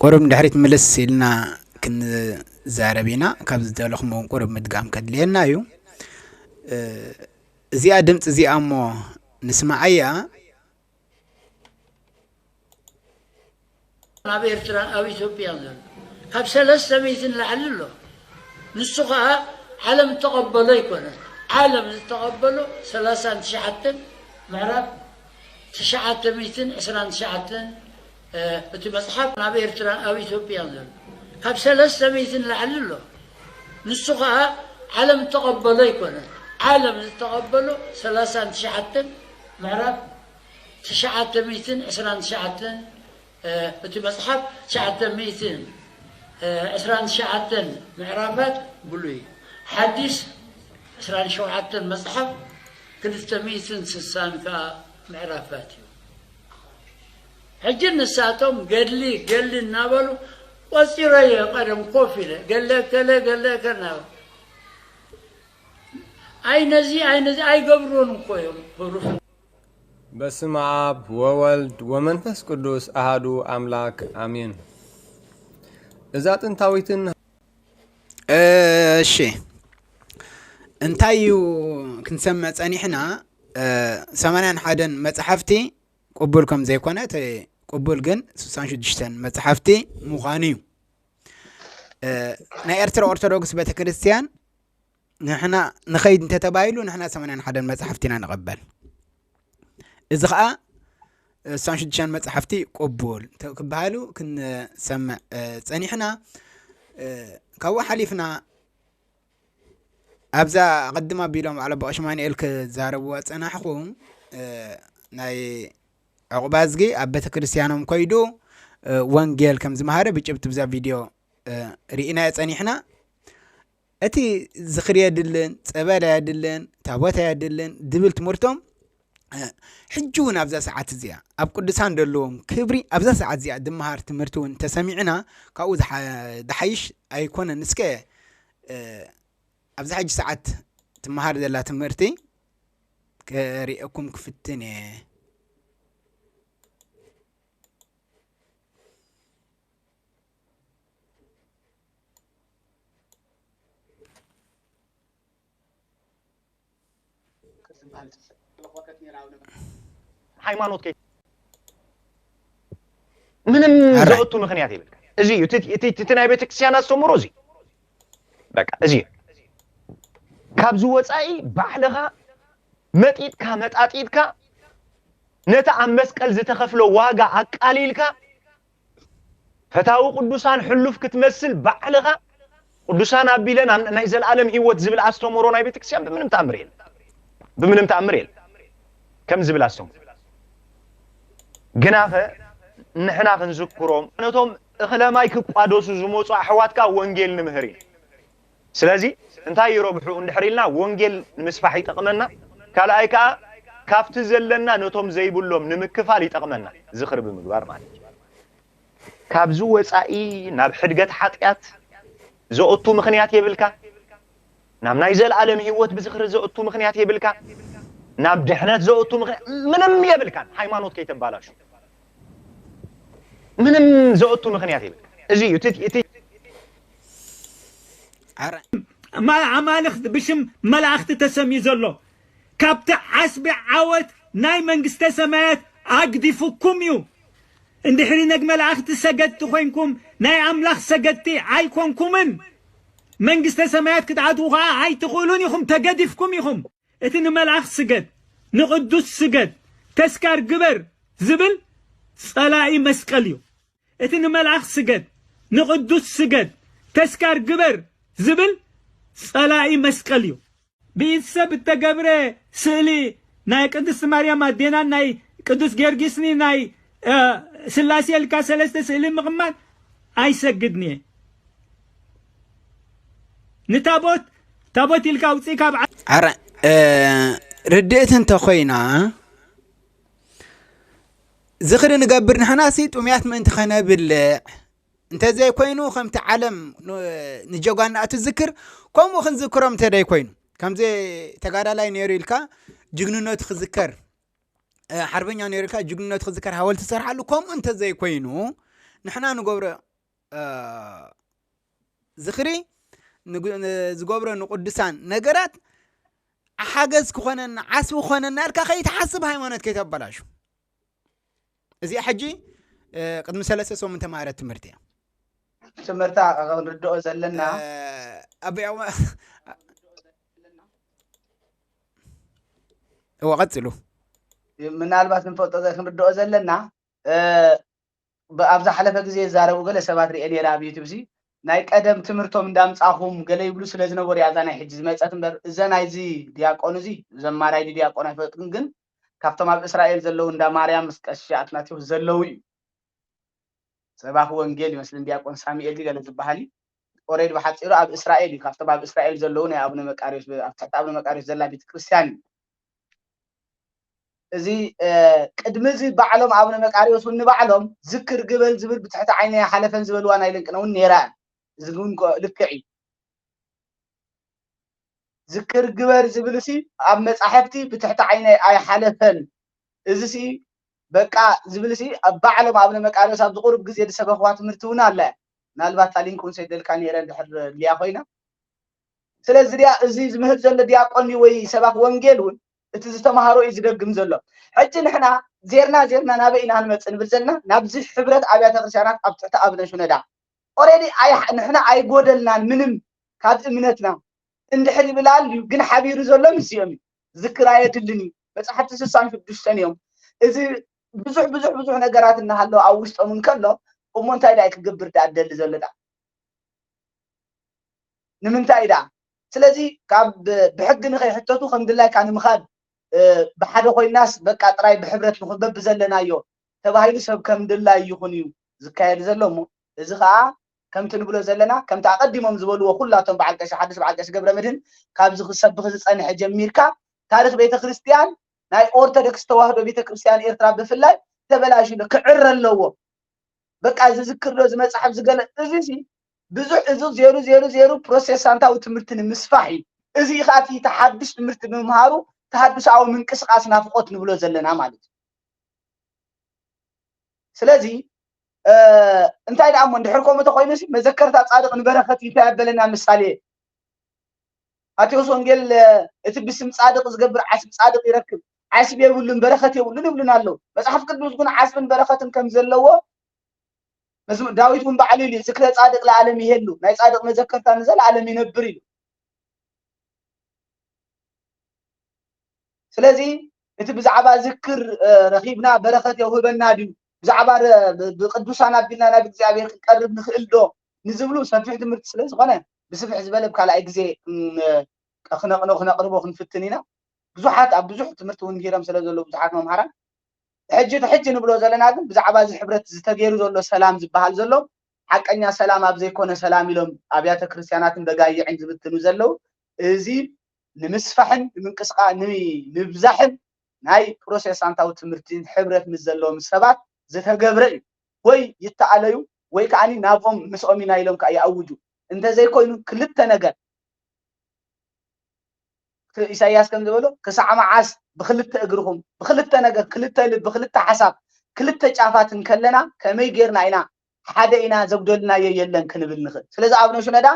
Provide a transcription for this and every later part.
ቁሩብ ንድሕሪት ምልስ ኢልና ክንዛረብ ኢና። ካብ ዝደለኹም እውን ቁሩብ ምድጋም ከድልየና እዩ። እ፣ እዚኣ ድምፂ እዚኣ እሞ ንስማዓያ። ኣብ ኤርትራን ኣብ ኢትዮጵያን ዘሎ ካብ ሰለስተ ሚእቲ ንላዕሊ ኣሎ። ንሱ ኸኣ ዓለም እተቐበሎ ኣይኮነን። ዓለም ዝተቐበሎ ሰላሳን ትሽዓተን ምዕራፍ ትሽዓተ ሚእትን ዕስራን ትሽዓተን፣ እ፣ እቲ መጽሓፍ ኣብ ኤርትራን ኣብ ኢትዮጵያን ዘሎ ካብ ሰለስተ ሚእቲ ንላዕሊ ኣሎ። ንሱ ኸኣ ዓለም እተቐበሎ ኣይኮነን። ዓለም ዝተቐበሎ ሰላሳን ትሽዓተን ምዕራፍ ትሽዓተ ሚእትን ዕስራን ትሽዓተን፣ እ፣ እቲ መጽሓፍ ትሽዓተ ሚእትን ዕስራን ትሽዓተን ምዕራፋት ብሉይ፣ ሓዲስ ዕስራን ሸውዓተን መጽሓፍ ክልተ ሚእትን ስሳን ከኣ ምዕራፋት እዩ። ሕጂ ንሳቶም ገድሊ ገድሊ እናበሉ ቆጺረዮ ቀደም ኮፍ ኢለ ገለ ከለ ገለ ከናበ ኣይ ነዚ ኣይ ነዚ ኣይገብሩን እኮ እዮም ህሩፍ። በስመ አብ ወወልድ ወመንፈስ ቅዱስ አሃዱ አምላክ አሜን። እዛ ጥንታዊትን እሺ፣ እንታይ እዩ ክንሰምዕ ጸኒሕና? እ፣ ሰማንያን ሓደን መጽሓፍቲ ቅቡል ከም ዘይኮነ፣ እቲ ቅቡል ግን ስሳን ሽዱሽተን መጽሓፍቲ ምዃኑ እዩ። እ፣ ናይ ኤርትራ ኦርቶዶክስ ቤተክርስትያን ንሕና ንኸይድ እንተተባሂሉ ንሕና ሰማንያን ሓደን መጽሓፍቲ ኢና ንቐበል። እዚ ኸኣ ስሳን ሽዱሽተን መጽሓፍቲ ቅቡል ተ-፣ ክበሃሉ ክንሰምዕ፣ እ፣ ጸኒሕና። እ፣ ካብኡ ሓሊፍና ኣብዛ ኣቐድም ኣቢሎም ባዕለ ኣቦ ቀሺ ኣማኑኤል ክዛረብዋ ዝጸናሕኹ፣ እ፣ ናይ ዕቑባዝጊ ኣብ ቤተ ክርስቲያኖም ከይዱ፣ እ፣ ወንጌል ከም ዝመሃረ ብጭብጢ ብዛ ቪድዮ፣ እ፣ ርኢናዮ ጸኒሕና። እቲ ዝኽሪ የድልን፣ ጸበል ኣየድልን፣ ታቦት ኣየድልን ዝብል ትምህርቶም፣ እ፣ ሕጂ እውን ኣብዛ ሰዓት እዚኣ ኣብ ቅዱሳን ዘለዎም ክብሪ ኣብዛ ሰዓት እዚኣ ዝመሃር ትምህርቲ እውን ተሰሚዕና ካብኡ ዝሓ-፣ ዝሓይሽ ኣይኮነን። እስከ፣ እ፣ ኣብዚ ሕጂ ሰዓት ትመሃር ዘላ ትምህርቲ ከርእየኩም ክፍትን እየ። ሃይማኖት ከይ ምንም ኣረ። ዘእቱ ምኽንያት የብልካ። እዚ እዩ እቲ- እቲ እቲ ናይ ቤተክርስትያን ኣስተምህሮ እዚ እዩ። በቃ እዚ እዩ። ካብዚ ወፃኢ ባዕልኻ መጢጥካ መጣጢጥካ ነቲ ኣብ መስቀል ዝተኸፍሎ ዋጋ ኣቃሊልካ ፈታዊ ቅዱሳን ሕሉፍ ክትመስል ባዕልኻ ቅዱሳን ኣቢለ ናብ ናይ ዘለኣለም ህይወት ዝብል ኣስተምህሮ ናይ ቤተክርስትያን ብምንም ተኣምር የለን። ብምንም ተኣምር የለን ከም ዝብል ኣስተምህሮ። ግናኸ ንሕና ክንዝክሮም ነቶም እኽለ ማይ ክቋደሱ ዝመፁ ኣሕዋትካ ወንጌል ንምህር ኢና። ስለዚ እንታይ ይረብሑ እንድሕር ኢልና ወንጌል ንምስፋሕ ይጠቕመና፣ ካልኣይ ከዓ ካብቲ ዘለና ነቶም ዘይብሎም ንምክፋል ይጠቕመና። ዝኽሪ ብምግባር ማለት እዩ። ካብዚ ወፃኢ ናብ ሕድገት ሓጢኣት ዘእቱ ምኽንያት የብልካ። ናብ ናይ ዘለኣለም ህይወት ብዝኽሪ ዘእቱ ምኽንያት የብልካ። ናብ ድሕነት ዘእቱ ምኽንያት ምንም የብልካን። ሃይማኖት ከይተባላሹ ምንም ዘእቱ ምኽንያት የብልካ። እዚ እዩ እቲ- እቲ ኣረ ማ- ኣማልኽት ብሽም መላእኽቲ ተሰምዩ ዘሎ ካብቲ ዓስቢ ዓወት ናይ መንግስተ ሰማያት ኣግዲፉኩም እዩ። እንድሕሪ ነግ መላእኽቲ ሰገድቲ ኮይንኩም ናይ ኣምላኽ ሰገድቲ ኣይኮንኩምን። መንግስተ ሰማያት ክትኣትዉ ኸዓ ኣይትኽእሉን ኢኹም፣ ተገዲፍኩም ኢኹም። እቲ ንመልኣኽ ስገድ፣ ንቕዱስ ስገድ፣ ተስካር ግበር ዝብል ጸላኢ መስቀል እዩ። እቲ ንመልኣኽ ስገድ፣ ንቕዱስ ስገድ፣ ተስካር ግበር ዝብል ጸላኢ መስቀል እዩ። ብኢድ ሰብ እተገብረ ስእሊ ናይ ቅድስቲ ማርያም ኣዴናን ናይ ቅዱስ ጊዮርጊስን ናይ፣ እ፣ ስላሴ ኢልካ ሰለስተ ስእሊ ምቕማጥ ኣይሰግድን እየ። ንታቦት ታቦት ኢልካ ኣውፅእካ ኣብ ዓ- ኣረ፣ እ፣ ርድእቲ እንተኾይና ዝኽሪ ንገብር ንሕናሲ ጥሙያት ምእንቲ ኸነብልዕ እንተዘይኮይኑ ከምቲ ዓለም ን-፣ ንጀጓና እትዝክር ከምኡ ክንዝክሮም እንተዘይኮይኑ ከምዚ ተጋዳላይ ነይሩ ኢልካ ጅግንነቱ ክዝከር፣ እ፣ ሓርበኛ ነይሩ ኢልካ ጅግንነቱ ክዝከር ሃወልቲ ዝሰርሓሉ ከምኡ እንተዘይኮይኑ ንሕና ንገብሮ ዝኽሪ ዝገብሮ ንቅዱሳን ነገራት ሓገዝ ክኾነና ዓስቢ ክኾነና ኢልካ ከይትሓስብ ሃይማኖት ከይተበላሹ። እዚኣ ሕጂ ቅድሚ ሰለስተ ሰሙን ተማሃረት ትምህርቲ እያ። ትምህርታ ክንርድኦ ዘለና ኣብ እወ ቀፅሉ። ምናልባት ንፈልጦ ክንርድኦ ዘለና ኣብ ዝሓለፈ ግዜ ዝዛረቡ ገለ ሰባት ሪኤ ነይረ ኣብ ዩቱብ ሲ ናይ ቀደም ትምህርቶም እንዳምጻኹም ገለ ይብሉ ስለ ዝነበሩ እያ እዛ ናይ ሕጂ ዝመጸት እምበር እዘ ናይዚ ዲያቆን እዚ ዘማራይ ዲያቆን ኣይፈልጥን ግን ካብቶም ኣብ እስራኤል ዘለዉ እንዳ ማርያም ምስ ቀሺ ኣትናቴዎስ ዘለዉ እዩ ሰባኺ ወንጌል ይመስልን ዲያቆን ሳሙኤል ገለ ዝበሃል እዩ ኦሬድ ብሓፂሩ ኣብ እስራኤል እዩ ካብቶም ኣብ እስራኤል ዘለዉ ናይ ኣቡነ መቃሪዎስ ኣብ ትሕቲ ኣቡነ መቃሪዎስ ዘላ ቤተክርስትያን እዩ እዚ ቅድሚ እዚ ባዕሎም ኣቡነ መቃሪዎስ እውን ንባዕሎም ዝክር ግበል ዝብል ብትሕቲ ዓይነ ሓለፈን ዝበልዋ ናይ ልንቅነ እውን ነይራ እዚ እውን ልክዕ እዩ ዝክር ግበር ዝብል ሲ ኣብ መጻሕፍቲ ብትሕቲ ዓይነ ኣይሓለፈን እዚ ሲ በቃ ዝብል ሲ ኣብ ባዕሎም ኣቡነ መቃሪዎስ ኣብ ዝቁርብ ግዜ ዝሰበኽዋ ትምህርቲ እውን ኣለ ምናልባት ታሊንክ እውን ሰደልካ ነይረ እንድሕር ልያ ኮይና ስለዚ ድያ እዚ ዝምህር ዘሎ ዲያቆን ወይ ሰባክ ወንጌል እውን እቲ ዝተማሃሮ እዩ ዝደግም ዘሎ ሕጂ ንሕና ዜርና ዜርና ናበይ ኢና ክንመፅእ ንብል ዘለና ናብዚ ሕብረት ኣብያተ ክርስትያናት ኣብ ትሕቲ ኣብነ ሽነዳ ኦሬዲ ንሕና ኣይጎደልናን ምንም ካብ እምነትና እንድሕር ይብል ኣልዩ ግን ሓቢሩ ዘሎ ምስዚኦም እዩ ዝክር ኣየድልን እዩ መፅሓፍቲ ስሳን ሽዱሽተን እዮም እዚ ብዙሕ ብዙሕ ብዙሕ ነገራት እናሃለዉ ኣብ ውሽጦም እንከሎ እሞ እንታይ ዳይ ክገብር ዳ ደሊ ዘሎ ዳ ንምንታይ ዳ ስለዚ ካብ ብሕጊ ንኸይሕተቱ ከም ድላይካ ንምኻድ ብሓደ ኮይናስ በቃ ጥራይ ብሕብረት ንኽበብ ዘለናዮ ተባሂሉ ሰብ ከም ድላይ ይኹን እዩ ዝካየድ ዘሎ እሞ እዚ ከዓ ከምቲ ንብሎ ዘለና ከምቲ ኣቐዲሞም ዝበልዎ ኩላቶም በዓል ቀሺ ሓዱሽ በዓል ቀሺ ገብረ መድህን ካብዚ ክሰብኽ ዝፀንሐ ጀሚርካ ታሪክ ቤተክርስትያን ናይ ኦርቶዶክስ ተዋህዶ ቤተክርስትያን ኤርትራ ብፍላይ ተበላሽሎ ክዕረ ኣለዎ በቃ እዚ ዝክር ዶ እዚ መፅሓፍ ዝገለ እዚ ሲ ብዙሕ እዚ ዜሩ ዜሩ ዜሩ ፕሮቴስታንታዊ ትምህርቲ ንምስፋሕ እዩ እዚ ከዓ እቲ ተሓድሽ ትምህርቲ ብምምሃሩ ተሃድሳዊ ምንቅስቃስ ናፍቆት ንብሎ ዘለና ማለት እዩ ስለዚ እንታይ ደኣ እሞ እንድሕር ከምኡ ተኮይኑ ሲ መዘከርታ ፃድቅ ንበረከት እዩ እንታይ ኣበለና ምሳሌ ማቴዎስ ወንጌል እቲ ብስም ፃድቅ ዝገብር ዓስቢ ፃድቅ ይረክብ ዓስቢ የብሉን በረከት የብሉን ይብሉን ኣለዉ መፅሓፍ ቅዱስ ግን ዓስብን በረከትን ከም ዘለዎ ዳዊት እውን ባዕሉ ኢሉ ዝክረ ፃድቅ ለዓለም ይሄሉ ናይ ፃድቅ መዘከርታ ንዘለዓለም ይነብር ኢሉ ስለዚ እቲ ብዛዕባ ዝክር ረኺብና በረኸት የውህበና ድዩ ብዛዕባ ብቅዱሳን ኣቢልና ናብ እግዚኣብሔር ክንቀርብ ንኽእል ዶ ንዝብሉ ሰፊሕ ትምህርቲ ስለ ዝኾነ ብስፍሕ ዝበለ ብካልኣይ ግዜ ክነቅርቦ ክንፍትን ኢና ብዙሓት ኣብ ብዙሕ ትምህርቲ እውን ምሂሮም ስለ ዘለዉ ብዙሓት መምሃራን ሕጂ እቲ ሕጂ ንብሎ ዘለና ግን ብዛዕባ እዚ ሕብረት ዝተገይሩ ዘሎ ሰላም ዝበሃል ዘሎ ሓቀኛ ሰላም ኣብ ዘይኮነ ሰላም ኢሎም ኣብያተ ክርስትያናትን በጋይዕን ዝብትኑ ዘለዉ እዚ ንምስፋሕን ንምንቅስቃ ንምብዛሕን ናይ ፕሮቴስታንታዊ ትምህርትን ሕብረት ምስ ዘለዎም ሰባት ዝተገብረ እዩ ወይ ይተኣለዩ ወይ ከዓ ናብኦም ምስኦም ኢና ኢሎም ከዓ ይኣውጁ እንተዘይኮይኑ ክልተ ነገር ኢሳያስ ከም ዝበሎ ክሳዕ መዓስ ብክልተ እግርኹም ብክልተ ነገር ክልተ ልብ ክልተ ሓሳብ ክልተ ጫፋት እንከለና ከመይ ጌርና ኢና ሓደ ኢና ዘጉደልናዮ የለን ክንብል ንኽእል ስለዚ ኣብ ነሹነዳ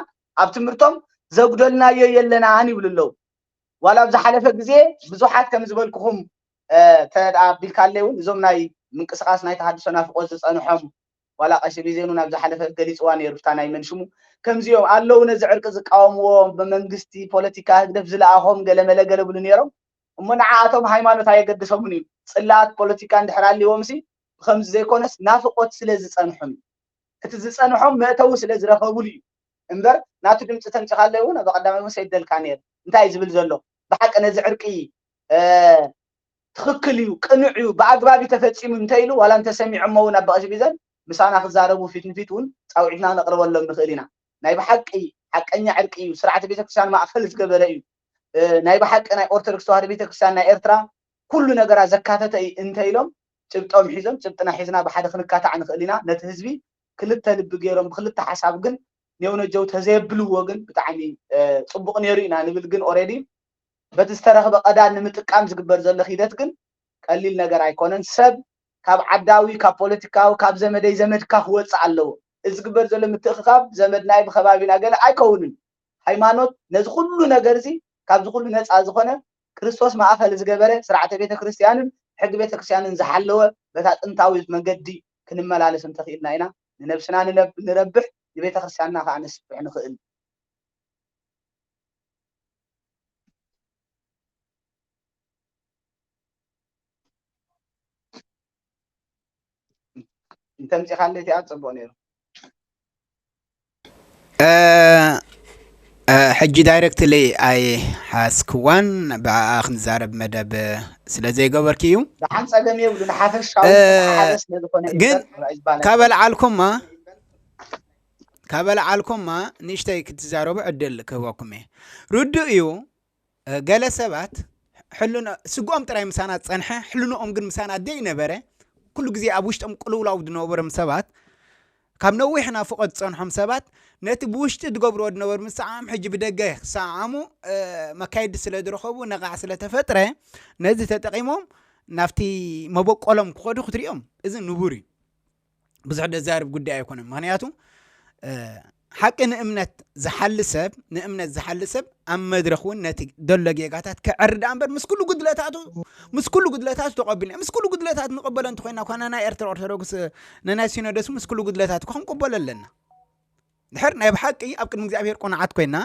ኣብ ትምህርቶም ዘጉደልናዮ የለናን ይብሉ ኣለዉ ዋላ ኣብ ዝሓለፈ ግዜ ብዙሓት ከም ዝበልኩኹም ተኣቢልካለይ እውን እዞም ናይ ምንቅስቃስ ናይ ተሃድሶ ናፍቆት ዝፀንሖም ዋላ ቀሺ ቢዜኑ ናብ ዝሓለፈ ገሊፅዋ ነይሩ ፍታ ናይ መን ሽሙ ከምዚኦም ኣለዉ ነዚ ዕርቂ ዝቃወምዎ ብመንግስቲ ፖለቲካ ህግደፍ ዝለኣኾም ገለመለ ገለ ብሉ ነይሮም እሞ ንዓኣቶም ሃይማኖት ኣየገድሶምን እዩ ፅላኣት ፖለቲካ እንድሕር ኣልዎም ሲ ብከምዚ ዘይኮነስ ናፍቆት ስለ ዝፀንሖም እዩ እቲ ዝፀንሖም መእተዊ ስለ ዝረኸቡሉ እዩ እምበር ናቱ ድምፂ ተምፂኻለይ እውን ኣብ ቀዳማይ እውን ሰይደልካ ነይር እንታይ እዩ ዝብል ዘሎ ብሓቂ ነዚ ዕርቂ ትኽክል እዩ ቅኑዕ እዩ ብኣግባብ እዩ ተፈፂሙ እንተኢሉ ዋላ እንተሰሚዖሞ እውን ኣብ በቐሲ ቢዘን ምሳና ክዛረቡ ፊት ንፊት እውን ፃውዒትና ክነቅርበሎም ንኽእል ኢና ናይ ብሓቂ ሓቀኛ ዕርቂ እዩ ስርዓተ ቤተክርስትያን ማእከል ዝገበረ እዩ ናይ ብሓቂ ናይ ኦርቶዶክስ ተዋህዶ ቤተክርስትያን ናይ ኤርትራ ኩሉ ነገራ ዘካተተ እዩ እንተ ኢሎም ጭብጦም ሒዞም ጭብጥና ሒዝና ብሓደ ክንካታዕ ንኽእል ኢና ነቲ ህዝቢ ክልተ ልቢ ገይሮም ብክልተ ሓሳብ ግን ኔውነጀው ተዘየብልዎ ግን ብጣዕሚ ፅቡቅ ነይሩ ኢና ንብል ግን ኦረዲ በቲ ዝተረኽበ ቀዳድ ንምጥቃም ዝግበር ዘሎ ሂደት ግን ቀሊል ነገር ኣይኮነን ሰብ ካብ ዓዳዊ ካብ ፖለቲካዊ ካብ ዘመደይ ዘመድካ ክወፅእ ኣለዎ እዚ ዝግበር ዘሎ ምትእኽኻብ ዘመድናይ ብኸባቢና ገለ ኣይከውንን። ሃይማኖት ነዚ ኩሉ ነገር እዚ ካብዚ ኩሉ ነፃ ዝኾነ ክርስቶስ ማእኸል ዝገበረ ስርዓተ ቤተ ክርስቲያንን ሕጊ ቤተ ክርስቲያንን ዝሓለወ በታ ጥንታዊት መንገዲ ክንመላለስ እንተኽኢልና ኢና ንነብስና ንነብ- ንረብሕ ንቤተ ክርስቲያንና ከዓ ነስፍሕ ንኽእል። እንተምፂኻለይ እቲኣ ፅቡቕ ነይሩ። ሕጂ ዳይረክትሊ ኣይሓዝክዋን ብኣኣ ክንዛረብ መደብ ስለ ዘይገበርኪ እዩ። ደሓን ጸገም የብሉን። ሓፈሻዊ ዝተሓሓዘ ስለ ዝኾነ እዩ። ግን እምበር ራእይ ዝባል ካበልዓልኩማ ካበልዓልኩማ ንእሽተይ ክትዛረቡ ዕድል ክህበኩም እየ። ርዱእ እዩ። ገለ ሰባት ሕልና ስግኦም ጥራይ ምሳና ዝጸንሐ ሕልንኦም ግን ምሳና ዘይነበረ ኩሉ ግዜ ኣብ ውሽጦም ቅልውላው ዝነበሮም ሰባት ካብ ነዊሕ ናፍቆት ዝጸንሖም ሰባት ነቲ ብውሽጢ ዝገብርዎ ዝነበሩ ምስዓም ሕጂ ብደገ ክሰዓሙ መካየዲ ስለ ዝረኸቡ ነቓዕ ስለ ተፈጥረ ነዚ ተጠቒሞም ናብቲ መበቆሎም ክኸዱ ክትሪኦም እዚ ንቡር እዩ። ብዙሕ ደዛርብ ጉዳይ ኣይኮነን። ምክንያቱ ሓቂ ንእምነት ዝሓሊ ሰብ ንእምነት ዝሓሊ ሰብ ኣብ መድረክ እውን ነቲ ደሎ ጌጋታት ክዕሪ ደኣ እምበር ምስ ኩሉ ጉድለታቱ ምስ ኩሉ ጉድለታቱ ተቐቢልና ምስ ኩሉ ጉድለታት ንቐበሎ እንተኮይና እኳ ነናይ ኤርትራ ኦርቶዶክስ ነናይ ሲኖዶስ ምስ ኩሉ ጉድለታት እኳ ክንቀበሎ ኣለና። ድሕር ናይ ብሓቂ ኣብ ቅድሚ እግዚኣብሔር ቁንዓት ኮይና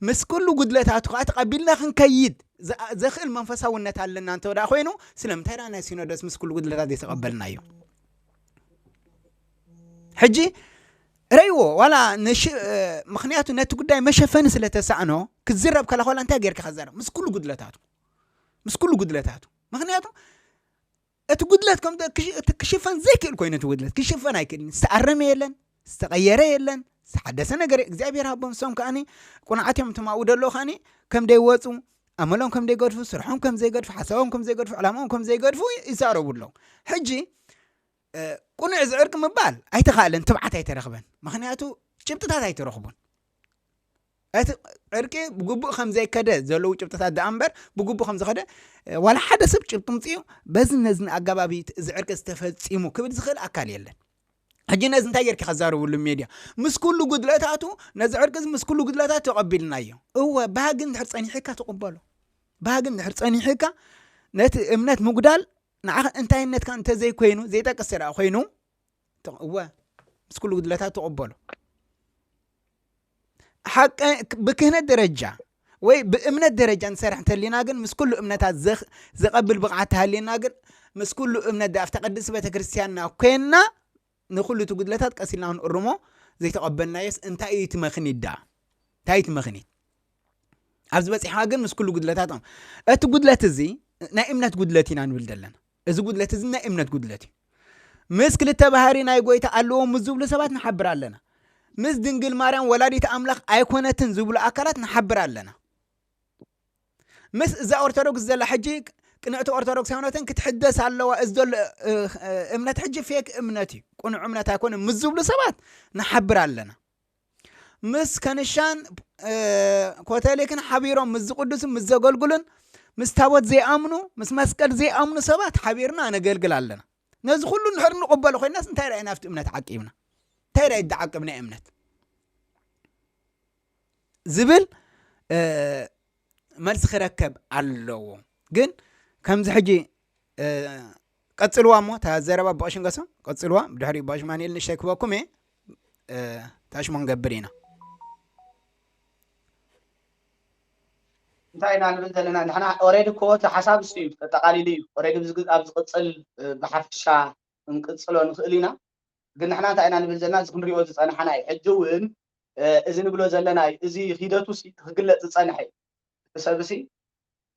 ምስ ኩሉ ጉድለታቱ ከዓ ተቐቢልና ክንከይድ ዘኽእል መንፈሳውነት ኣለና እንተ ደኣ ኮይኑ ስለምንታይ ደኣ ናይ ሲኖዶስ ምስ ኩሉ ጉድለታት ዘይተቐበልናዮ? ሕጂ ረይዎ ዋላ ምክንያቱ ነቲ ጉዳይ መሸፈኒ ስለ ተሳእኖ ክዝረብ ከላ ዋላ እንታይ ጌርካ ከዛረብ ምስ ኩሉ ጉድለታቱ ምስ ኩሉ ጉድለታቱ ምክንያቱ እቲ ጉድለት ከም እቲ ክሽፈን ዘይክእል ኮይኑ እቲ ጉድለት ክሽፈን ኣይክእልን ዝተኣረመ የለን ዝተቐየረ የለን ዝተሓደሰ ነገር እግዚኣብሔር ሃቦም ንሶም ከዓኒ ቁንዓት እዮም ትማኡ ደሎ ከዓኒ ከም ደይወፁ ኣመሎም ከም ዘይገድፉ ስርሖም ከም ዘይገድፉ ሓሳቦም ከም ዘይገድፉ ዕላማኦም ከም ዘይገድፉ ይዛረቡ ኣለዉ ሕጂ ቁኑዕ እዚ ዕርቂ ምባል ኣይተኻእለን ትብዓት ኣይተረኽበን ምክንያቱ ጭብጥታት ኣይተረኽቡን እቲ ዕርቂ ብግቡእ ከም ዘይከደ ዘለዉ ጭብጥታት ደኣ እምበር ብግቡእ ከም ዝኸደ ዋላ ሓደ ሰብ ጭብጢ ምፅኡ በዚ ነዚ ኣጋባቢ እዚ ዕርቂ ዝተፈፂሙ ክብል ዝኽእል ኣካል የለን ሕጂ ነዚ እንታይ ጌርኪ ከዛረብሉ ሜድያ ምስ ኩሉ ጉድለታቱ ነዚ ዕርቂ እዚ ምስ ኩሉ ጉድለታቱ ተቐቢልናዮ እወ ባህጊ እንድሕር ፀኒሕካ ትቕበሎ ባህጊ እንድሕር ፀኒሕካ ነቲ እምነት ምጉዳል ንዓኻ እንታይነትካ እንተዘይኮይኑ ዘይጠቅስ ደኣ ኮይኑ እወ ምስ ኩሉ ጉድለታት ትቕበሎ ሓቂ ብክህነት ደረጃ ወይ ብእምነት ደረጃ ንሰርሕ እንተሊና ግን ምስ ኩሉ እምነታት ዘቐብል ብቕዓት ተሃልየና ግን ምስ ኩሉ እምነት ኣብታ ቅድስቲ ቤተክርስትያንና ኮይንና ንኩሉ እቲ ጉድለታት ቀሲልና ክንእርሞ ዘይተቐበልናዮስ እንታይ እዩ እቲ መኽኒት ደኣ እንታይ እዩ እቲ መኽኒት ኣብዚ በፂሕኻ ግን ምስ ኩሉ ጉድለታቶም እቲ ጉድለት እዚ ናይ እምነት ጉድለት ኢና ንብል ዘለና እዚ ጉድለት እዚ ናይ እምነት ጉድለት እዩ ምስ ክልተ ባህሪ ናይ ጎይታ ኣለዎ ምስ ዝብሉ ሰባት ንሓብር ኣለና ምስ ድንግል ማርያም ወላዲት ኣምላኽ ኣይኮነትን ዝብሉ ኣካላት ንሓብር ኣለና ምስ እዛ ኦርቶዶክስ ዘላ ሕጂ ቅንዕቲ ኦርቶዶክሳውነትን ክትሕደስ ኣለዋ እዚ ዘሎ እምነት ሕጂ ፌክ እምነት እዩ ቅኑዕ እምነት ኣይኮነ ምስ ዝብሉ ሰባት ንሓብር ኣለና ምስ ከንሻን ኮተሊክን ሓቢሮም ምስ ዝቅድሱ ምስ ዘገልግሉን ምስ ታቦት ዘይኣምኑ ምስ መስቀል ዘይኣምኑ ሰባት ሓቢርና ነገልግል ኣለና ነዚ ኩሉ ንድሕር ንቕበሎ ኮይናስ እንታይ ዳይ ናብቲ እምነት ዓቂብና እንታይ ዳይ ዝዓቅብ ናይ እምነት ዝብል መልሲ ክረከብ ኣለዎ ግን ከምዚ ሕጂ ቀጽልዋ እሞ እታ ዘረባ ብቐሽንገሶ ቀጽልዋ ብድሕሪኡ ብቐሽ ማንኤል ንእሽተይ ክበኩም እየ ታሽሞ ክንገብር ኢና እንታይ ኢና ንብል ዘለና ንሕና ኦሬዲ እኮ እቲ ሓሳብ እሱ እዩ ተጠቃሊሉ እዩ ኦሬዲ ኣብ ዝቅፅል ብሓፈሻ ክንቅፅሎ ንኽእል ኢና ግን ንሕና እንታይ ኢና ንብል ዘለና እዚ ክንሪኦ ዝፀናሓና እዩ ሕጂ እውን እዚ ንብሎ ዘለና እዩ እዚ ሂደቱ ክግለፅ ዝፀንሐ እዩ ሰብ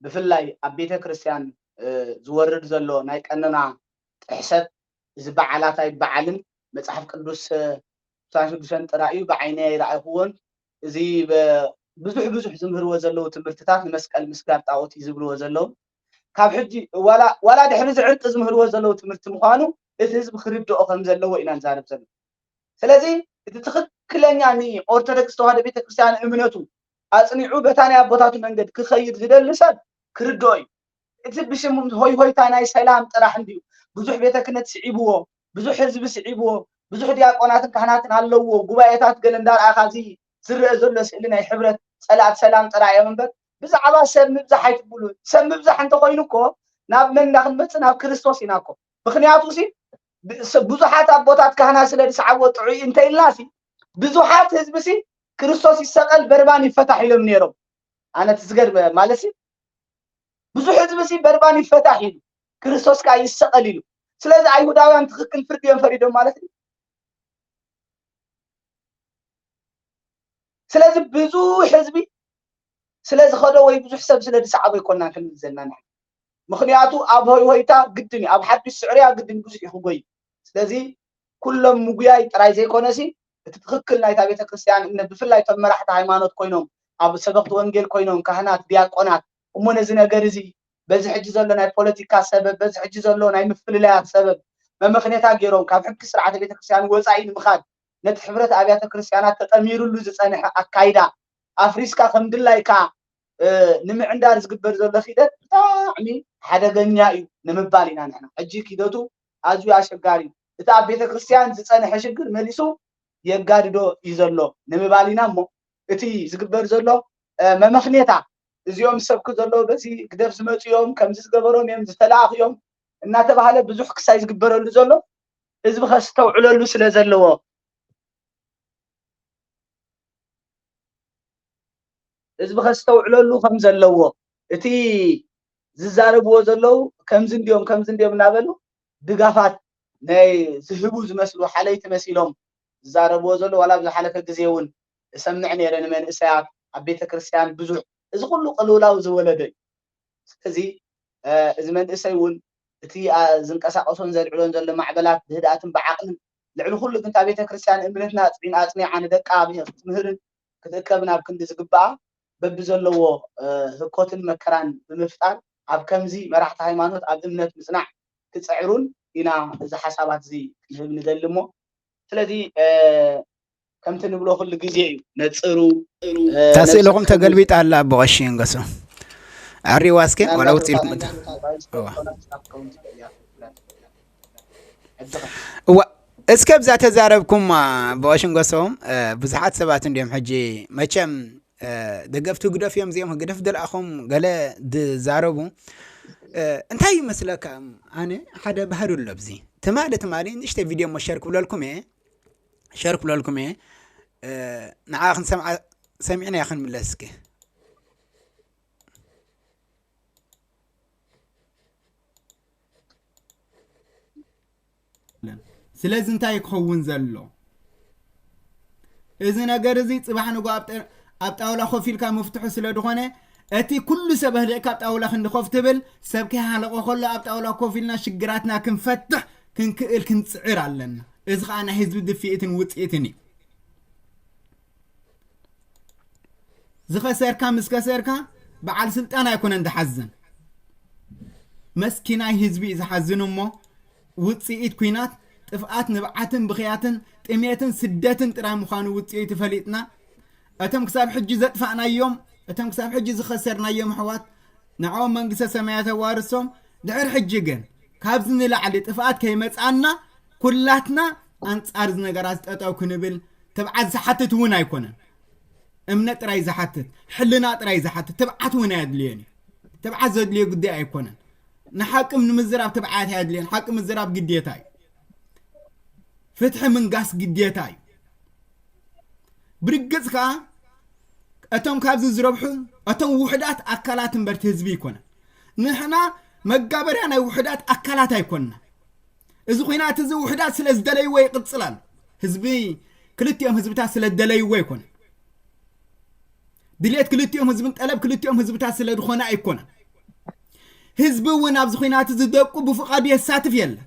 ብፍላይ ኣብ ቤተ ክርስቲያን ዝወርድ ዘሎ ናይ ቀኖና ጥሕሰት እዚ በዓላት ኣይበዓልን መፅሓፍ ቅዱስ ስሳን ሽዱሽተን ጥራይ እዩ ብዓይነይ ኣይረኣይክዎን እዚ ብዙሕ ብዙሕ ዝምህርዎ ዘለዉ ትምህርትታት ንመስቀል ምስጋድ ጣዖት እዩ ዝብልዎ ዘለዉ ካብ ሕጂ ዋላ ድሕሪ እዚ ዕርቂ ዝምህርዎ ዘለዉ ትምህርቲ ምዃኑ እቲ ህዝቢ ክርድኦ ከም ዘለዎ ኢና ንዛረብ ዘለና ስለዚ እቲ ትኽክለኛ ንኦርቶዶክስ ተዋህዶ ቤተክርስትያን እምነቱ ኣፅኒዑ በታ ናይ ኣቦታቱ መንገድ ክኸይድ ዝደሊ ሰብ ክርድኦ እዩ። እቲ ብሽም ሆይ ሆይታ ናይ ሰላም ጥራሕ እንድዩ ብዙሕ ቤተ ክህነት ስዒብዎ፣ ብዙሕ ህዝቢ ስዒብዎ፣ ብዙሕ ዲያቆናትን ካህናትን ኣለውዎ። ጉባኤታት ገለ እንዳረኣኻ፣ እዚ ዝረአ ዘሎ ስእሊ ናይ ሕብረት ጸላእቲ ሰላም ጥራይ እዮም እምበር፣ ብዛዕባ ሰብ ምብዛሕ ኣይትብሉ። ሰብ ምብዛሕ እንተኾይኑ እኮ ናብ መን እንዳክንመጽእ? ናብ ክርስቶስ ኢና እኮ። ምኽንያቱ ሲ ብ-፣ ስ-፣ ብዙሓት ኣቦታት ካህናት ስለ ዝሰዓብዎ ጥዑይ እንተ ኢልና ሲ፣ ብዙሓት ህዝቢ ሲ ክርስቶስ ይሰቐል በርባን ይፈታሕ ኢሎም ነይሮም። ኣነ እቲ ዝገርም ማለት ሲ ብዙሕ ህዝቢ ሲ በርባን ይፈታሕ ኢሉ፣ ክርስቶስ ከኣ ይሰቐል ኢሉ። ስለዚ ኣይሁዳውያን ትኽክል ፍርዲ እዮም ፈሪዶም ማለት እዩ። ስለዚ ብዙሕ ህዝቢ ስለ ዝኸዶ ወይ ብዙሕ ሰብ ስለ ዝሰዓቦ ኣይኮናን ክንብል ዘለና ንሕና። ምኽንያቱ ኣብ ሆይ ሆይታ ግድን እዩ፣ ኣብ ሓዱሽ ስዕርያ ግድን ብዙሕ እዩ ክጎይ። ስለዚ ኩሎም ምጉያይ ጥራይ ዘይኮነሲ፣ እቲ ትኽክል ናይታ ቤተ ክርስቲያን እምነት፣ ብፍላይ እቶም መራሕቲ ሃይማኖት ኮይኖም፣ ኣብ ሰበኽቲ ወንጌል ኮይኖም፣ ካህናት፣ ዲያቆናት፣ እሞ ነዚ ነገር እዚ በዚ ሕጂ ዘሎ ናይ ፖለቲካ ሰበብ፣ በዚ ሕጂ ዘሎ ናይ ምፍልላያት ሰበብ መመኽኔታ ገይሮም ካብ ሕጊ ስርዓተ ቤተ ክርስቲያን ወጻኢ ንምኻድ፣ ነቲ ሕብረት ኣብያተ ክርስቲያናት ተጠሚሩሉ ዝጸንሐ ኣካይዳ ኣፍሪስካ ከም ድላይካ፣ እ፣ ንምዕንዳር ዝግበር ዘሎ ኺደት ብጣዕሚ ሓደገኛ እዩ ንምባል ኢና ንሕና። ሕጂ ኪደቱ ኣዝዩ ኣሸጋሪ እዩ። እቲ ኣብ ቤተ ክርስቲያን ዝጸንሐ ሽግር መሊሱ የጋድዶ እዩ ዘሎ ንምባል ኢና እሞ፣ እቲ ዝግበር ዘሎ፣ እ፣ መመኽኔታ፣ እዚኦም ዝሰብኩ ዘለዉ በዚ ግደፍ ዝመጹ እዮም፣ ከምዚ ዝገበሮም እዮም፣ ዝተላእኹ እዮም እናተባህለ ብዙሕ ክሳይ ዝግበረሉ ዘሎ፣ ህዝቢ ከስተውዕለሉ ስለ ዘለዎ፣ ህዝቢ ከስተውዕለሉ ከም ዘለዎ፣ እቲ ዝዛረብዎ ዘለዉ ከምዚ እንድዮም፣ ከምዚ እንድዮም እናበሉ ድጋፋት ናይ ዝህቡ ዝመስሉ ሓለይቲ መሲሎም ዝዛረብዎ ዘለዉ፣ ዋላ ኣብ ዝሓለፈ ግዜ እውን እሰምዕ ነይረ፣ ንመንእሰያት ኣብ ቤተ ክርስቲያን ብዙሕ፣ እዚ ኩሉ ቅልውላው ዝወለደ እዩ። ስለዚ፣ እ፣ እዚ መንእሰይ እውን እቲ፣ አ፣ ዝንቀሳቐሶን ዘልዕሎን ዘሎ ማዕበላት ብህድኣትን ብዓቕልን፣ ልዕሊ ኩሉ ግን እታ ቤተ ክርስቲያን እምነትና ኣጽዒን-፣ ኣጽኒዓ ንደቃ ክትምህርን ክትእከብን ኣብ ክንዲ ዝግብኣ፣ በብዘለዎ፣ እ፣ ህኮትን መከራን ብምፍጣር፣ ኣብ ከምዚ መራሕቲ ሃይማኖት ኣብ እምነት ምጽናዕ ክጽዕሩን ኢና እዚ ሓሳባት እዚ ክንህብ ንደሊ እሞ፣ ስለዚ፣ እ፣ ከምቲ ንብሎ ኩሉ ግዜ እዩ፣ ነጽሩ፣ እ፣ እታ ስእልኹም መንፈስ ቅዱስ ተገልቢጣ ኣላ፣ ኣቦ ቀሺ ንገሶ። ኣሪዋ እስከ፣ ዋላ ናብራቱ ውጽእ ኢልኩም። ካብ እዋ። እዋ፣ እስከ ብዛ ተዛረብኩም፣ ኣቦ ቀሺ ንገሶ፣ እ፣ ብዙሓት ሰባት እንድዮም ሕጂ መቸም፣ እ፣ ደገፍቲ ህግደፍ እዮም እዚኦም፣ ህግደፍ ደልኣኹም ገለ ዝዛረቡ። እ፣ እንታይ ይመስለካ? ኣነ ሓደ ባህሪ ኣሎ ኣብዚ። ትማሊ፣ ትማሊ ንእሽተይ ቪድዮ እሞ ሸር ክብለልኩም እየ። ሸር ክብለልኩም እየ። እ፣ ንዓ ክንሰምዓ፣ ሰሚዕናዮ ክንምለስ እስኪ። ስለዚ እንታይ ክኸውን ዘሎ? እዚ ነገር እዚ ጽባሕ ንግሆ ኣብ ጠ-፣ ኣብ ጣውላ ኮፍ ኢልካ ምፍትሑ ስለ ዝኾነ፣ እቲ ኩሉ ሰብ ኣህሊቕካ ኣብ ጣውላ ክንዲ ኮፍ ትብል፣ ሰብ ከይሃለቖ ከሎ ኣብ ጣውላ ኮፍ ኢልና ሽግራትና ክንፈትሕ ክንክእል ክንጽዕር ኣለና። እዚ ኸኣ ናይ ህዝቢ ድፍኢትን ውጽኢትን እዩ። ዝኸሰርካ ምስ ከሰርካ በዓል ስልጣን ኣይኮነን ዝሓዝን፣ መስኪናይ ህዝቢ እዩ ዝሓዝን። እሞ ውጽኢት ኲናት ጥፍኣት፣ ንብዓትን ብኽያትን፣ ጥሜትን ስደትን ጥራይ ምዃኑ ውጽኢቱ ፈሊጥና፣ እቶም ክሳብ ሕጂ ዘጥፋእናዮም፣ እቶም ክሳብ ሕጂ ዝኸሰርናዮም ኣሕዋት ንዕኦም መንግስተ ሰማያት የዋርሶም። ድሕሪ ሕጂ ግን ካብዚ ንላዕሊ ጥፍኣት ከይመጽኣና ኩላትና ኣንጻር እዚ ነገራት ጠጠው ክንብል ትብዓት ዝሓትት እውን ኣይኮነን። እምነት ጥራይ ዝሓትት፣ ሕልና ጥራይ ዝሓትት፣ ትብዓት እውን ኣየድልዮን እዩ። ትብዓት ዘድልዮ ጉዳይ ኣይኮነን። ንሓቂ ንምዝራብ ትብዓት ኣየድልዮን። ሓቂ ምዝራብ ግዴታ እዩ። ፍትሒ ምንጋስ ግዴታ እዩ። ብርግጽ ከኣ እቶም ካብዚ ዝረብሑ እቶም ውሑዳት ኣካላት እምበር እቲ ህዝቢ ኣይኮነን። ንሕና መጋበርያ ናይ ውሑዳት ኣካላት ኣይኮንና። እዚ ኹናት እዚ ውሑዳት ስለ ዝደለይዎ ይቕጽል ኣሎ። ህዝቢ፣ ክልቲኦም ህዝብታት ስለ ዝደለይዎ ኣይኮነን። ድሌት ክልቲኦም ህዝብን ጠለብ ክልቲኦም ህዝብታት ስለ ዝኾነ ኣይኮነን። ህዝቢ እውን ኣብዚ ኹናት እዚ ደቁ ብፍቓዱ የሳትፍ የለን።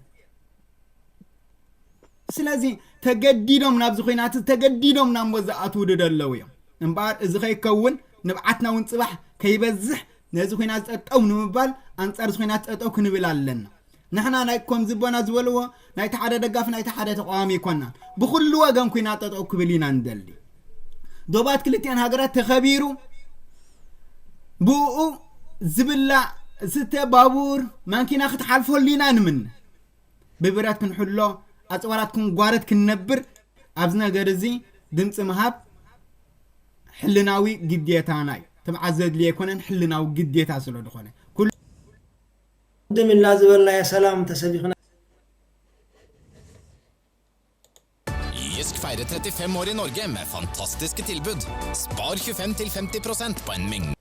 ስለዚ ተገዲዶም ናብዚ ኹናት እዚ ተገዲዶም ናብ ሞት ዝኣትዉ ዶ ኣለዉ እዮም። እምበኣር እዚ ከይከውን ንብዓትና እውን ጽባሕ ከይበዝሕ ነዚ ኹናት ጠጠው ንምባል ኣንጻር እዚ ኹናት ጠጠው ክንብል ኣለና። ንሕና ናይ ኮም ዝበና ዝበልዎ ናይቲ ሓደ ደጋፊ ናይቲ ሓደ ተቃዋሚ ኣይኮናን። ብኹሉ ወገን ኲናት ጠጠው ክብል ኢና ንደሊ። ዶባት ክልቲኣን ሃገራት ተኸቢሩ ብኡ ዝብላዕ ዝስተ ባቡር ማንኪና ክትሓልፈሉ ኢና ንምነ። ብብረት ክንሕሎ ኣፅዋራት ክንጓረድ ክንነብር ኣብዚ ነገር እዚ ድምፂ ምሃብ ሕልናዊ ግዴታና እዩ። ትብዓት ዘድልዮ ኣይኮነን፣ ሕልናዊ ግዴታ ስለ ዝኾነ ኩሉ ድም ኢልና ዝበልናዮ ሰላም ተሰቢኽና። Jysk feirer trettifem år i Norge med fantastiske tilbud. Spar tjuefem til femti prosent på en mengde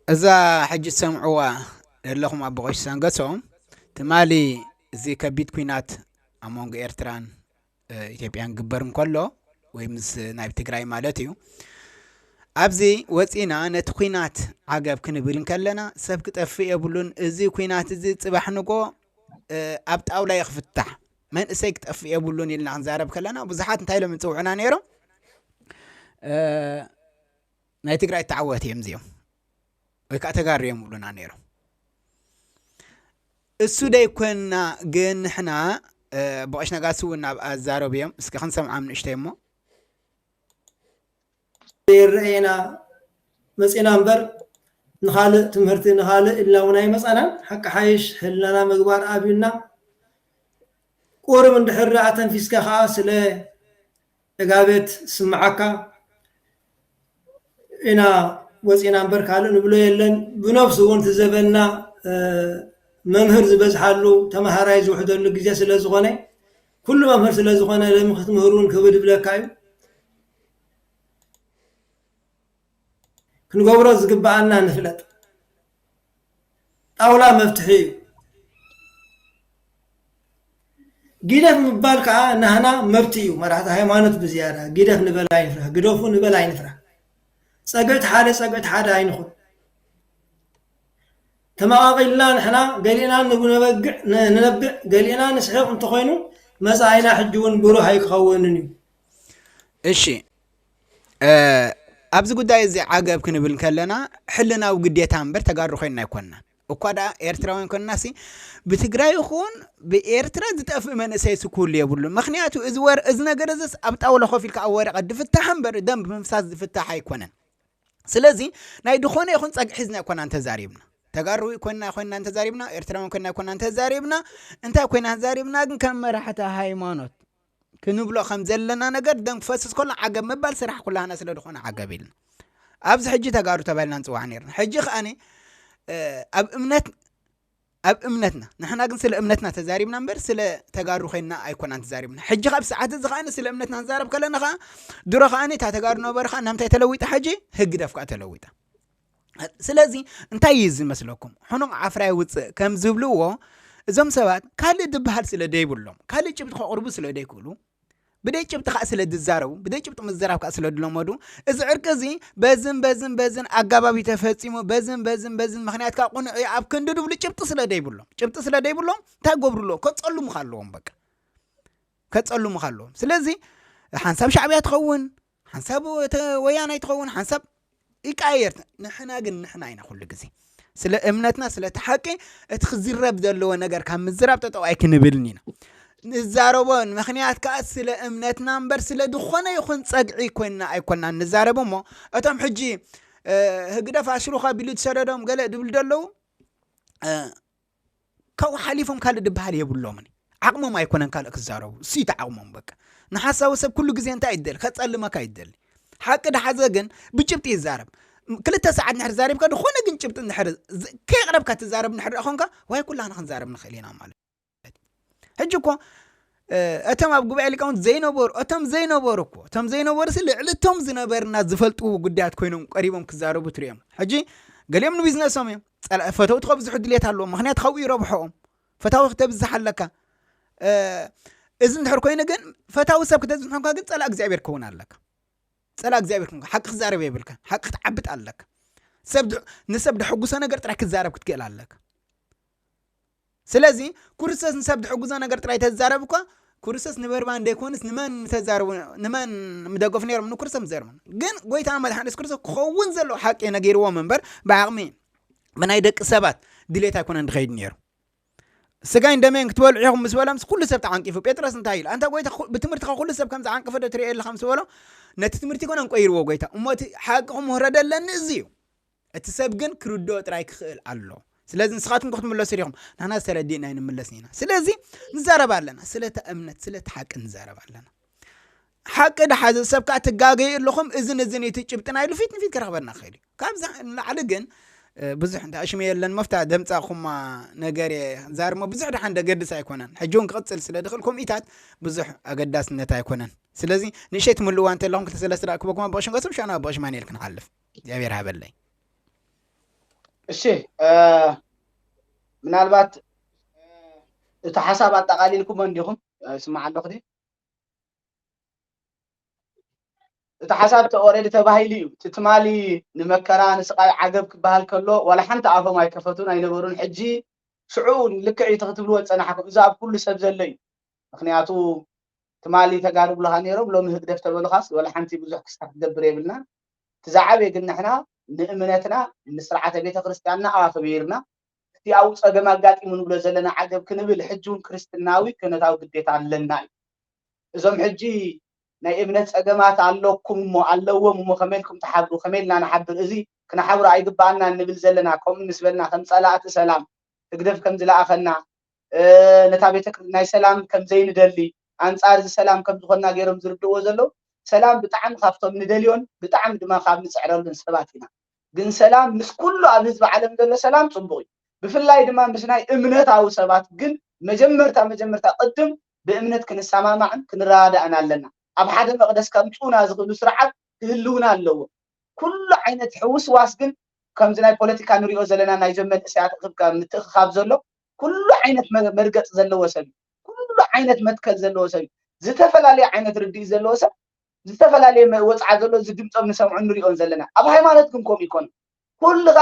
እዛ ሕጂ ትሰምዕዋ ዘለኹም ኣቦ ቀሺ ሰንገሶም ትማሊ እዚ ከቢድ ኲናት ኣብ መንጎ ኤርትራን ኢትዮጵያን ግበር እንከሎ ወይ ምስ ናይ ትግራይ ማለት እዩ። ኣብዚ ወፂና ነቲ ኲናት ዓገብ ክንብል እንከለና ሰብ ክጠፍእ የብሉን። እዚ ኲናት እዚ ፅባሕ ንጎ ኣብ ጣውላ ይኽፍታሕ መንእሰይ ክጠፍእ የብሉን ኢልና ክንዛረብ ከለና ብዙሓት እንታይ ኢሎም ይፅውዑና ነይሮም? ናይ ትግራይ ተዓወት እዮም እዚኦም ወይ ከዓ ተጋሩ እዮም ይብሉና ነይሮም። እሱ ደይኮንና ግን ንሕና ብቐሽ ነጋሲ እውን ናብ ኣዛረቡ እዮም። እስኪ ክንሰምዓም ንእሽተይ እሞ ይረአየና መፂና እምበር ንኻልእ ትምህርቲ ንኻልእ ኢልና እውን ኣይመፃናን። ሓቂ ሓይሽ ሕልናና ምግባር ኣብዩና ቁርብ እንድሕር ኣተንፊስካ ከዓ ስለ ዕጋበት ስምዓካ ኢና ወፂና እምበር ካልእ ንብሎ የለን። ብነብሱ እውን ትዘበና መምህር ዝበዝሓሉ ተምሃራይ ዝውሕደሉ ግዜ ስለ ዝኾነ ኩሉ መምህር ስለ ዝኾነ ለሚ ክትምህር እውን ክብድ ይብለካ እዩ። ክንገብሮ ዝግበኣና ንፍለጥ። ጣውላ መፍትሒ እዩ። ጊደፍ ምባል ከዓ ናህና መብት እዩ። መራሕቲ ሃይማኖት ብዝያዳ ጊደፍ ንበል ኣይንፍራ፣ ግደፉ ንበል ኣይንፍራ። ፀግዕቲ ሓደ ፀግዕቲ ሓደ ኣይንኹን። ተመቓቒልና ንሕና ገሊእና ንነብዕ ገሊእና ንስሕቕ እንተኾይኑ መፃኢና ሕጂ እውን ብሩህ ኣይክኸውንን እዩ። እሺ ኣብዚ ጉዳይ እዚ ዓገብ ክንብል ከለና ሕልናዊ ግዴታ እምበር ተጋሩ ኮይንና ኣይኮንናን። እኳ ደኣ ኤርትራውያን ኮንና ሲ ብትግራይ ይኹን ብኤርትራ ዝጠፍእ መንእሰይ ሲ ክህሉ የብሉን። ምክንያቱ እዚ ወር እዚ ነገር እዚስ ኣብ ጣውላ ኮፍ ኢልካ ኣብ ወረቐት ዝፍታሕ እምበር ደም ብምፍሳስ ዝፍታሕ ኣይኮነን። ስለዚ ናይ ዝኾነ ይኹን ጸግዒ ሒዝና ኣይኮናን ተዛሪብና። ተጋሩ ኮይንና ኮይንና እንተዛሪብና፣ ኤርትራውያን ኮይንና ኮይንና እንተዛሪብና፣ እንታይ ኮይና ተዛሪብና ግን ከም መራሕቲ ሃይማኖት ክንብሎ ከም ዘለና ነገር ደም ክፈስስ ከሎ ዓገብ ምባል ስራሕ ኩላህና ስለ ዝኾነ ዓገብ ኢልና ኣብዚ ሕጂ ተጋሩ ተባሂልና ንፅዋዕ ነርና። ሕጂ ከኣኒ ኣብ እምነት ኣብ እምነትና ንሕና ግን ስለ እምነትና ተዛሪብና እምበር ስለ ተጋሩ ኮይንና ኣይኮናን ተዛሪብና። ሕጂ ካብ ሰዓት እዚ ከኣኒ ስለ እምነትና ንዛረብ ከለና ከዓ ድሮ ከኣኒ እታ ተጋሩ ነበረ ከዓ ናምታይ ተለዊጣ ሕጂ ህግደፍ ከዓ ተለዊጣ። ስለዚ እንታይ እዩ ዝመስለኩም? ሕኑቕ ዓፍራ ይውፅእ ከም ዝብልዎ እዞም ሰባት ካልእ ድበሃል ስለ ደይብሎም ካልእ ጭብጢ ከቕርቡ ስለ ደይክእሉ ብደይ ጭብጢ ከዓ ስለ ዝዛረቡ ብደይ ጭብጢ ምዝራብ ከዓ ስለ ዝለመዱ እዚ ዕርቂ እዚ በዝን በዝን በዝን ኣጋባቢ ተፈፂሙ በዝን በዝን በዝን ምክንያት ከዓ ቁኑዕ እዩ ኣብ ክንዲ ድብሉ ጭብጢ ስለ ደይብሎም ጭብጢ ስለ ደይብሎም እንታይ ገብሩ ኣለዎ ከፀልሙ ኣለዎም በቃ ከፀልሙ ኣለዎም ስለዚ ሓንሳብ ሻዕብያ ትኸውን ሓንሳብ ወያናይ ትኸውን ሓንሳብ ይቀያየር ንሕና ግን ንሕና ኢና ኩሉ ግዜ ስለ እምነትና ስለ እቲ ሓቂ እቲ ክዝረብ ዘለዎ ነገር ካብ ምዝራብ ጠጠው ኣይክንብልን ኢና ንዛረቦ ምክንያት ከዓ ስለ እምነትና እምበር ስለ ዝኾነ ይኹን ፀግዒ ኮይንና ኣይኮንና ንዛረብ እሞ እቶም ሕጂ ህግደፍ ኣሽሩኻ ቢሉ ዝሰደዶም ገለ ድብል ደለዉ ካብኡ ሓሊፎም ካልእ ድበሃል የብሎምን ዓቕሞም ኣይኮነን ካልእ ክዛረቡ እሱ ይተዓቕሞም በቃ ንሓሳዊ ሰብ ኩሉ ግዜ እንታይ ይደሊ ከፀልመካ ይደሊ ሓቂ ድሓዘ ግን ብጭብጢ ይዛረብ ክልተ ሰዓት ንሕር ዛሪብካ ዝኾነ ግን ጭብጢ ንሕር ከየቕረብካ ትዛረብ ንሕር ዳኣ ኮንካ ዋይ ኩላህና ክንዛረብ ንኽእል ኢና ማለት ሕጂ እኮ እቶም ኣብ ጉባኤ ሊቃውንት ዘይነበሩ እቶም ዘይነበሩ እኮ እቶም ዘይነበሩ ሲ ልዕሊ እቶም ዝነበርና ዝፈልጡ ጉዳያት ኮይኖም ቀሪቦም ክዛረቡ ትሪኦም ሕጂ ገሊኦም ንቢዝነሶም እዮም ፈተውቲ ከብዝሑ ድሌት ኣለዎም ምክንያት ካብኡ ይረብሖኦም ፈታዊ ክተብዝሕ ኣለካ እዚ እንድሕር ኮይኑ ግን ፈታዊ ሰብ ክተብዝሕ ኮንካ ግን ፀላእ እግዚኣብሔር ክኸውን ኣለካ ፀላእ እግዚኣብሔር ኮንካ ሓቂ ክዛረብ የብልካ ሓቂ ክትዓብጥ ኣለካ ሰብ ንሰብ ደሐጉሶ ነገር ጥራይ ክዛረብ ክትክእል ኣለካ ስለዚ ክርስቶስ ንሰብ ድሕግዞ ነገር ጥራይ ተዛረብ እኳ ክርስቶስ ንበርባን ደይኮንስ ንመን ተዛረቡ ንመን ምደገፉ ነይሮም ንክርስቶስ ምዘርሙ ግን ጎይታና መድሓን የሱስ ክርስቶስ ክኸውን ዘለዎ ሓቂ ነጊርዎም እምበር ብዓቕሚ ብናይ ደቂ ሰባት ድሌት ኣይኮነን ድኸይድ ነይሩ ስጋይን ደመይን ክትበልዑ ኢኹም ምስ በሎም ኩሉ ሰብ ተዓንቂፉ ጴጥሮስ እንታይ ኢሉ ኣንታ ጎይታ ብትምህርትኻ ኩሉ ሰብ ከም ዝዓንቀፈ ዶ ትሪኦ ኣለኻ ምስ በሎ ነቲ ትምህርቲ ይኮነን ቆይርዎ ጎይታ እሞ እቲ ሓቂ ክምህሮ ደለኒ እዚ እዩ እቲ ሰብ ግን ክርድኦ ጥራይ ክኽእል ኣሎ። ስለዚ ንስኻትኩም ክትምለሱ ዲኹም? ንሕና ዝተረዲእና ኣይንምለስን ኢና። ስለዚ ንዛረብ ኣለና፣ ስለታ እምነት፣ ስለቲ ሓቂ ንዛረብ ኣለና። ሓቂ ድሓዘ ሰብ ከዓ ትጋገዩ ኣለኹም፣ እዝን እዝን እዩ እቲ ጭብጥና ኢሉ ፊት ንፊት ክረኽበና ክእል እዩ። ካብዚ ንላዕሊ ግን ብዙሕ እንተ ኣሽመ የለን መፍታ ደምፃኹማ ነገር እየ ዛርሞ ብዙሕ ደሓን ደገድስ ኣይኮነን። ሕጂ እውን ክቕፅል ስለ ድኽእል ከምኢታት ብዙሕ ኣገዳስነት ኣይኮነን። ስለዚ ንእሸይ ትምልእዋ እንተለኹም ክልተ ሰለስተ ደቂቕ ክበኩማ ብቕሽም ቀስም ሻና ብቕሽም ኣንኤል ክንሓልፍ እግዚኣብሔር ሃበለይ። እሺ፣ ምናልባት እቲ ሓሳብ ኣጠቓሊልኩሞ እንዲኹም? ይስማዕ ኣለኹ ድዩ? እቲ ሓሳብ እቲ ኦሬዲ ተባሂሉ እዩ። እቲ ትማሊ ንመከራ ንስቓይ ዓገብ ክበሃል ከሎ ዋላ ሓንቲ ኣፎም ኣይከፈቱን ኣይነበሩን። ሕጂ ሽዑ ልክዕ እዩ ክትብልዎ ዝፀናሕኩም። እዚ ኣብ ኩሉ ሰብ ዘሎ እዩ። ምክንያቱ ትማሊ ተጋሩ ብለኻ ነይሮም፣ ሎሚ ህግደፍ ተበሉኻስ ዋላ ሓንቲ ብዙሕ ክስታ ክትገብር የብልና። እቲ ዝዓበየ ግን ንሕና ንእምነትና ንስርዓተ ቤተ ክርስቲያንና ኣኸቢርና እቲ ኣብኡ ፀገም ኣጋጢሙ ንብሎ ዘለና ዓገብ ክንብል ሕጂ እውን ክርስትናዊ ክህነታዊ ግዴታ ኣለና እዩ። እዞም ሕጂ ናይ እምነት ፀገማት ኣለኩም እሞ ኣለዎም እሞ ከመይ ኢልኩም ትሓብሩ? ከመይ ኢልና ንሓብር? እዚ ክነሓብሮ ኣይግባኣና እንብል ዘለና ከምኡ ምስ በልና ከም ፀላእቲ ሰላም ህግደፍ ከም ዝለኣኸና ነታ ቤተ ናይ ሰላም ከም ዘይንደሊ ኣንፃር እዚ ሰላም ከም ዝኾንና ገይሮም ዝርድእዎ ዘለዉ ሰላም ብጣዕሚ ካብቶም ንደልዮን ብጣዕሚ ድማ ካብ ንፅዕረሉን ሰባት ኢና። ግን ሰላም ምስ ኩሉ ኣብ ህዝቢ ዓለም ዘሎ ሰላም ፅቡቕ እዩ። ብፍላይ ድማ ምስ ናይ እምነታዊ ሰባት ግን መጀመርታ መጀመርታ ቅድም ብእምነት ክንሰማማዕን ክንረዳዳእን ኣለና። ኣብ ሓደ መቕደስ ከምፅኡና ዝኽእሉ ስርዓት ክህልውና ኣለዎ። ኩሉ ዓይነት ሕውስዋስ ግን ከምዚ ናይ ፖለቲካ ንሪኦ ዘለና ናይዞም መንእሰያት እኽብካ ምትእኽኻብ ዘሎ ኩሉ ዓይነት መ- መርገፂ ዘለዎ ሰብ እዩ። ኩሉ ዓይነት መትከል ዘለዎ ሰብ እዩ። ዝተፈላለየ ዓይነት ርድኢት ዘለዎ ሰብ ዝተፈላለየ መ- ወፅዓ ዘሎ እዚ ድምፆም ንሰምዖ ንሪኦን ዘለና። ኣብ ሃይማኖት ግን ከምኡ ይኮኑ። ኩልኻ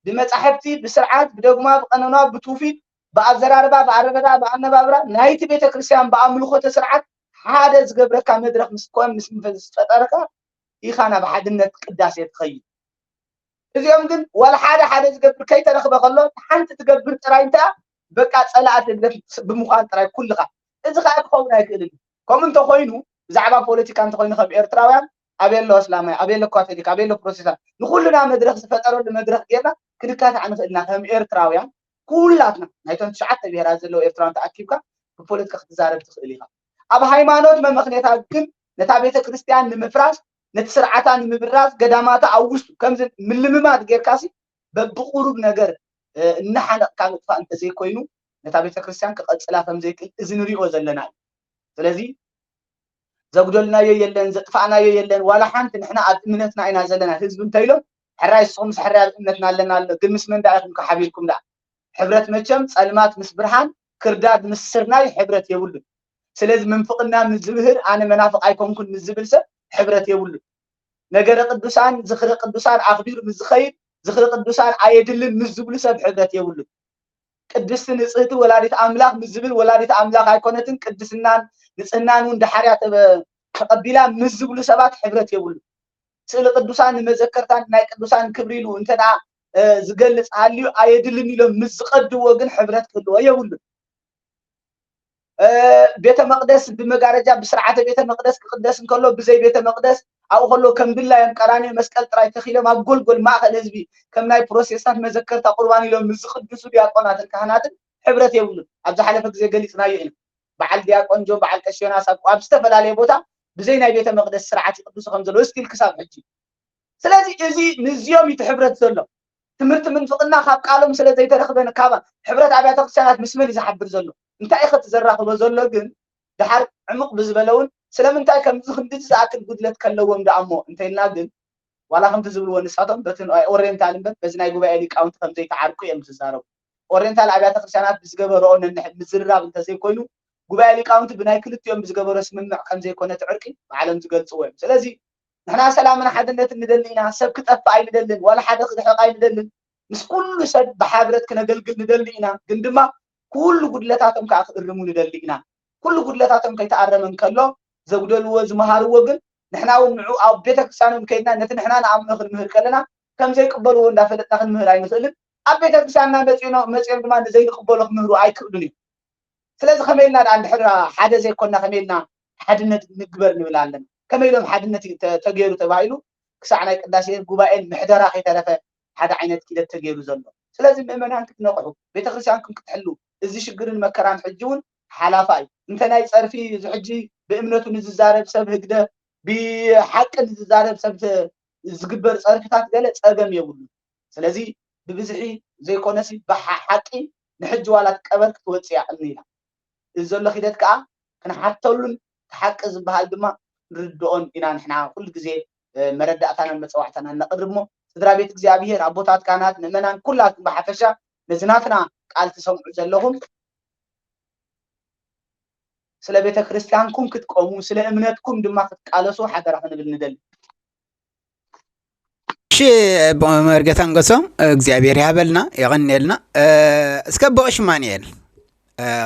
ብመፃሕፍቲ ብስርዓት ብደጉማ ብቀኖና ብትውፊት ብኣዘራርባ ብኣረዳዳ ብኣነባብራ ናይቲ ቤተክርስትያን ብኣምልኾተ ስርዓት ሓደ ዝገብረካ መድረክ ምስ ኮን ምስ ዝፈጠረካ ኢኻ ናብ ሓድነት ቅዳሴ ትኸይድ። እዚኦም ግን ዋላ ሓደ ሓደ ዝገብር ከይተረኽበ ከሎ ሓንቲ ትገብር ጥራይ እንተ በቃ ፀላእቲ ህግደፍ ብምዃን ጥራይ ኩልኻ እዚ ከዓ ክኸውን ኣይክእልን እዩ። ከምኡ እንተኮይኑ ብዛዕባ ፖለቲካ እንተኮይኑ ከም ኤርትራውያን ኣበይ ኣሎ እስላማይ ኣበይ ኣሎ ካቶሊክ ኣበይ ኣሎ ፕሮቴስታንት ንኩልና መድረክ ዝፈጠረሉ መድረክ ጌርና ክንካታዕ ንክእልና ከም ኤርትራውያን ኩላትና ናይቶም ትሽዓተ ብሄራት ዘለዉ ኤርትራውያን ተኣኪብካ ብፖለቲካ ክትዛረብ ትኽእል ኢኻ። ኣብ ሃይማኖት መመኽንያታት ግን ነታ ቤተ ክርስትያን ንምፍራስ ነቲ ስርዓታ ንምብራዝ ገዳማታ ኣብ ውሽጡ ከምዚ ምልምማድ ጌርካሲ በብቁሩብ ነገር እናሓነቕካ ምጥፋእ እንተዘይኮይኑ ነታ ቤተ ክርስትያን ክቐፅላ ከምዘይክእል እዚ ንሪኦ ዘለና እዩ። ስለዚ ዘጉደልናዮ የለን ዘጥፋእናዮ የለን ዋላ ሓንቲ ንሕና ኣብ እምነትና ኢና ዘለና ህዝቢ እንተኢሎም ሕራይ ንስኹም ምስ ሕራይ ኣብ እምነትና ኣለና ኣሎ ግን ምስ መን ደኣ ኢኹም ከሓቢርኩም ደኣ ሕብረት መቸም ፀልማት ምስ ብርሃን ክርዳድ ምስ ስርናይ ሕብረት የብሉን ስለዚ ምንፍቕና ምስ ዝምህር ኣነ መናፍቕ ኣይኮንኩን ምስ ዝብል ሰብ ሕብረት የብሉን ነገረ ቅዱሳን ዝኽረ ቅዱሳን ኣኽቢሩ ምስ ዝኸይድ ዝኽረ ቅዱሳን ኣየድልን ምስ ዝብሉ ሰብ ሕብረት የብሉን ቅድስቲ ንጽህቲ ወላዲት ኣምላኽ ምስ ዝብል ወላዲት ኣምላኽ ኣይኮነትን ቅድስናን ንጽህናን እውን ደሓርያ ተቐቢላ ምስ ዝብሉ ሰባት ሕብረት የብሉ። ስእሊ ቅዱሳን ንመዘከርታን ናይ ቅዱሳን ክብሪ ኢሉ እንተ ደኣ ዝገልጽ ሃልዩ ኣየድልን ኢሎም ምስ ዝቐድዎ ግን ሕብረት ክህልዎ የብሉን። ቤተ መቅደስ ብመጋረጃ ብስርዓተ ቤተ መቅደስ ክቅደስ እንከሎ ብዘይ ቤተ መቅደስ ኣብኡ ከሎ ከም ድላዮም ቀራንዮ መስቀል ጥራይ ተኺሎም ኣብ ጎልጎል ማእኸል ህዝቢ ከም ናይ ፕሮቴስታንት መዘከርታ ቁርባን ኢሎም ምስ ዝቅድሱ ዲያቆናትን ካህናትን ሕብረት የብሉን። ኣብ ዝሓለፈ ግዜ ገሊፅናዮ ኢና። በዓል ዲያቆን ጆን፣ በዓል ቀሺ ዮናስ ኣብ ኣብ ዝተፈላለየ ቦታ ብዘይ ናይ ቤተ መቅደስ ስርዓት ይቅድሱ ከም ዘለዉ እስቲል ክሳብ ሕጂ። ስለዚ እዚ ምስዚኦም እዩ እቲ ሕብረት ዘሎ። ትምህርቲ ምንፍቅና ካብ ቃሎም ስለ ዘይተረኽበ ካብ ሕብረት ኣብያተ ክርስትያናት ምስ መን እዩ ዝሓብር ዘሎ? እንታይ ኢኸ እቲ ዘራኽቦ ዘሎ ግን ድሓር ዕሙቕ ብዝበለ እውን ስለምንታይ ከምዚ ክንድዚ ዝኣክል ጉድለት ከለዎም ደኣ እሞ እንተኢልና ግን ዋላ ከምቲ ዝብልዎ ንሳቶም በቲ ንዋይ ኦሬንታል እምበር በዚ ናይ ጉባኤ ሊቃውንቲ ከም ዘይተዓርቁ እዮም ዝዛረቡ። ኦሬንታል ኣብያተ ክርስትያናት ብዝገበረኦ ነንሕ ምዝርራብ እንተዘይኮይኑ ጉባኤ ሊቃውንቲ ብናይ ክልቲኦም ብዝገበሮ ስምምዕ ከም ዘይኮነ እቲ ዕርቂ ባዕሎም ዝገልፅዎ እዮም። ስለዚ ንሕና ሰላምን ሓድነትን ንደሊ ኢና። ሰብ ክጠፍእ ኣይንደልን፣ ዋላ ሓደ ክርሕቕ ኣይንደልን። ምስ ኩሉ ሰብ ብሓብረት ክነገልግል ንደሊ ኢና፣ ግን ድማ ኩሉ ጉድለታቶም ከዓ ክእርሙ ንደሊ ኢና። ኩሉ ጉድለታቶም ከይተኣረመ እንከሎ ዘጉደልዎ ዝመሃርዎ ግን ንሕና እውን ንዑ ኣብ ቤተክርስትያኖም ከይድና ነቲ ንሕና ንኣምኖ ክንምህር ከለና ከም ዘይቅበልዎ እንዳፈለጥና ክንምህር ኣይንኽእልን። ኣብ ቤተክርስትያንና መፂኦም ድማ ንዘይንቅበሎ ክምህሩ ኣይክእሉን እዮም። ስለዚ ከመይ ኢልና ደኣ እንድሕር ሓደ ዘይኮንና ከመይ ኢልና ሓድነት ንግበር ንብል ኣለና። ከመይ ኢሎም ሓድነት ተገይሩ ተባሂሉ ክሳዕ ናይ ቅዳሴ ጉባኤን ምሕደራ ከይተረፈ ሓደ ዓይነት ኪደት ተገይሩ ዘሎ። ስለዚ ምእመናን ክትነቕሑ፣ ቤተክርስትያንኩም ክትሕሉ፣ እዚ ሽግርን መከራን ሕጂ እውን ሓላፋ እዩ። እንተ ናይ ጸርፊ እዚ ሕጂ ብእምነቱ ንዝዛረብ ሰብ ህግደ፣ ብሓቂ ንዝዛረብ ሰብ ተ- ዝግበር ጸርፍታት ገለ ጸገም የብሉን። ስለዚ ብብዝሒ ዘይኮነሲ ብሓ- ሓቂ ንሕጂ ዋላ ትቀበር ክትወጽእ እያ ቅንኢላ። እዚ ዘሎ ኪደት ከኣ ክንሓተሉን እቲ ሓቂ ዝበሃል ድማ ንርድኦን ኢና። ንሕና ኩሉ ግዜ መረዳእታናን መጸዋዕታናን ነቕርብ እሞ፣ ስድራ ቤት እግዚኣብሔር፣ ኣቦታት ካህናት፣ ምእመናን ኩላትኩም ብሓፈሻ ነዚ ናትና ቃል ትሰምዑ ዘለኹም ስለ ቤተ ክርስቲያንኩም ክትቆሙ፣ ስለ እምነትኩም ድማ ክትቃለሱ ሓደራ ክንብል ንደሊ። እሺ፣ መርገታ ንገሶም እግዚኣብሔር ይሃበልና፣ የቐንየልና። እስከ ኣቦ ቀሺ ማንኤል፣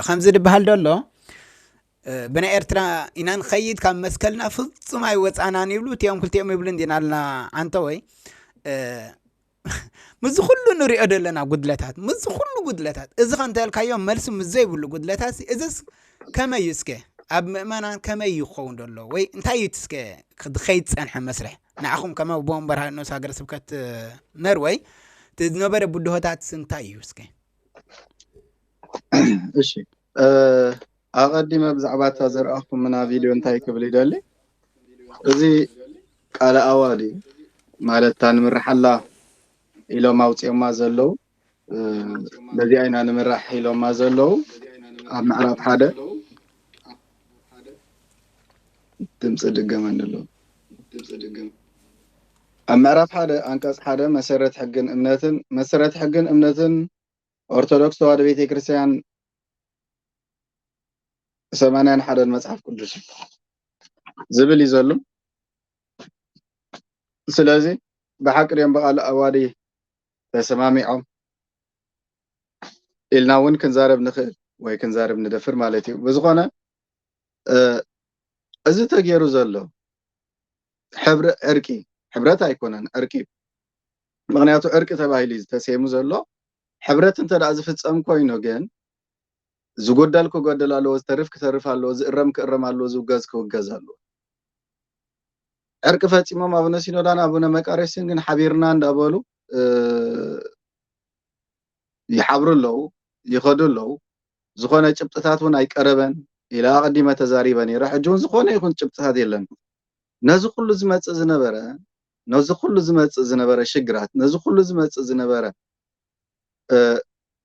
ከምዚ ዝበሃል ደሎ፣ ብናይ ኤርትራ ኢና ንኸይድ፣ ካብ መስቀልና ፍጹም ኣይወጻናን ይብሉ፣ እቲኦም ክልቲኦም ይብሉ እንዲና ኣለና። ኣንተ ወይ ምስዚ ኩሉ ንሪኦ ዘለና ጉድለታት፣ ምስዚ ኩሉ ጉድለታት፣ እዚ ከ እንተልካዮ መልሲ ምስ ዘይብሉ ጉድለታት፣ እዚስ ከመይ እዩ እስከ? ኣብ ምእመናን ከመይ እዩ ክኸውን ደሎ? ወይ እንታይ እዩ እስከ ክኸይድ ዝጸንሐ መስርሕ? ንዓኹም ከም ኣቦ ወንበር ሃ- ንኡስ ሃገረ ስብከት ነርወይ እቲ ዝነበረ ብድሆታት እንታይ እዩ እስከ? እሺ፣ ኣቐዲመ ብዛዕባ እታ ዘርኣኹምና ቪድዮ እንታይ ክብል ይደሊ? እዚ ቃለ ኣዋዲ ማለት እታ ንምርሓላ ኢሎም ኣውፂኦማ ዘለዉ፣ በዚኣ ኢና ንምራሕ ኢሎማ ዘለዉ። ኣብ ምዕራፍ ሓደ ድምፂ ድገመኒ ኣሎ። ኣብ ምዕራፍ ሓደ ኣንቀፅ ሓደ መሰረት ሕግን እምነትን፣ መሰረት ሕግን እምነትን ኦርቶዶክስ ተዋህዶ ቤተክርስትያን ሰማንያን ሓደን መፅሓፍ ቅዱስ እዩ ዝብል እዩ ዘሎ። ስለዚ ብሓቂ ድዮም ብቃለ ኣዋዲ ተሰማሚዖም ኢልና እውን ክንዛረብ ንኽእል ወይ ክንዛረብ ንደፍር ማለት እዩ። ብዝኾነ እዚ ተገይሩ ዘሎ ሕብረ ዕርቂ፣ ሕብረት ኣይኮነን ዕርቂ እዩ። ምኽንያቱ ዕርቂ ተባሂሉ እዩ ዝተሰይሙ ዘሎ። ሕብረት እንተ ደኣ ዝፍጸም ኮይኑ ግን ዝጎደል ክጎደል ኣለዎ፣ ዝተርፍ ክተርፍ ኣለዎ፣ ዝእረም ክእረም ኣለዎ፣ ዝውገዝ ክውገዝ ኣለዎ። ዕርቂ ፈጺሞም ኣቡነ ሲኖዳን ኣቡነ መቃርዮስን ግን ሓቢርና እንዳበሉ ይሓብሩ ኣለዉ፣ ይኸዱ ኣለዉ። ዝኾነ ጭብጥታት እውን ኣይቀረበን ኢለ ኣቐዲመ ተዛሪበ ነይረ። ሕጂ እውን ዝኾነ ይኹን ጭብጥታት የለን። ነዚ ኩሉ ዝመጽእ ዝነበረ ነዚ ኩሉ ዝመጽእ ዝነበረ ሽግራት ነዚ ኩሉ ዝመጽእ ዝነበረ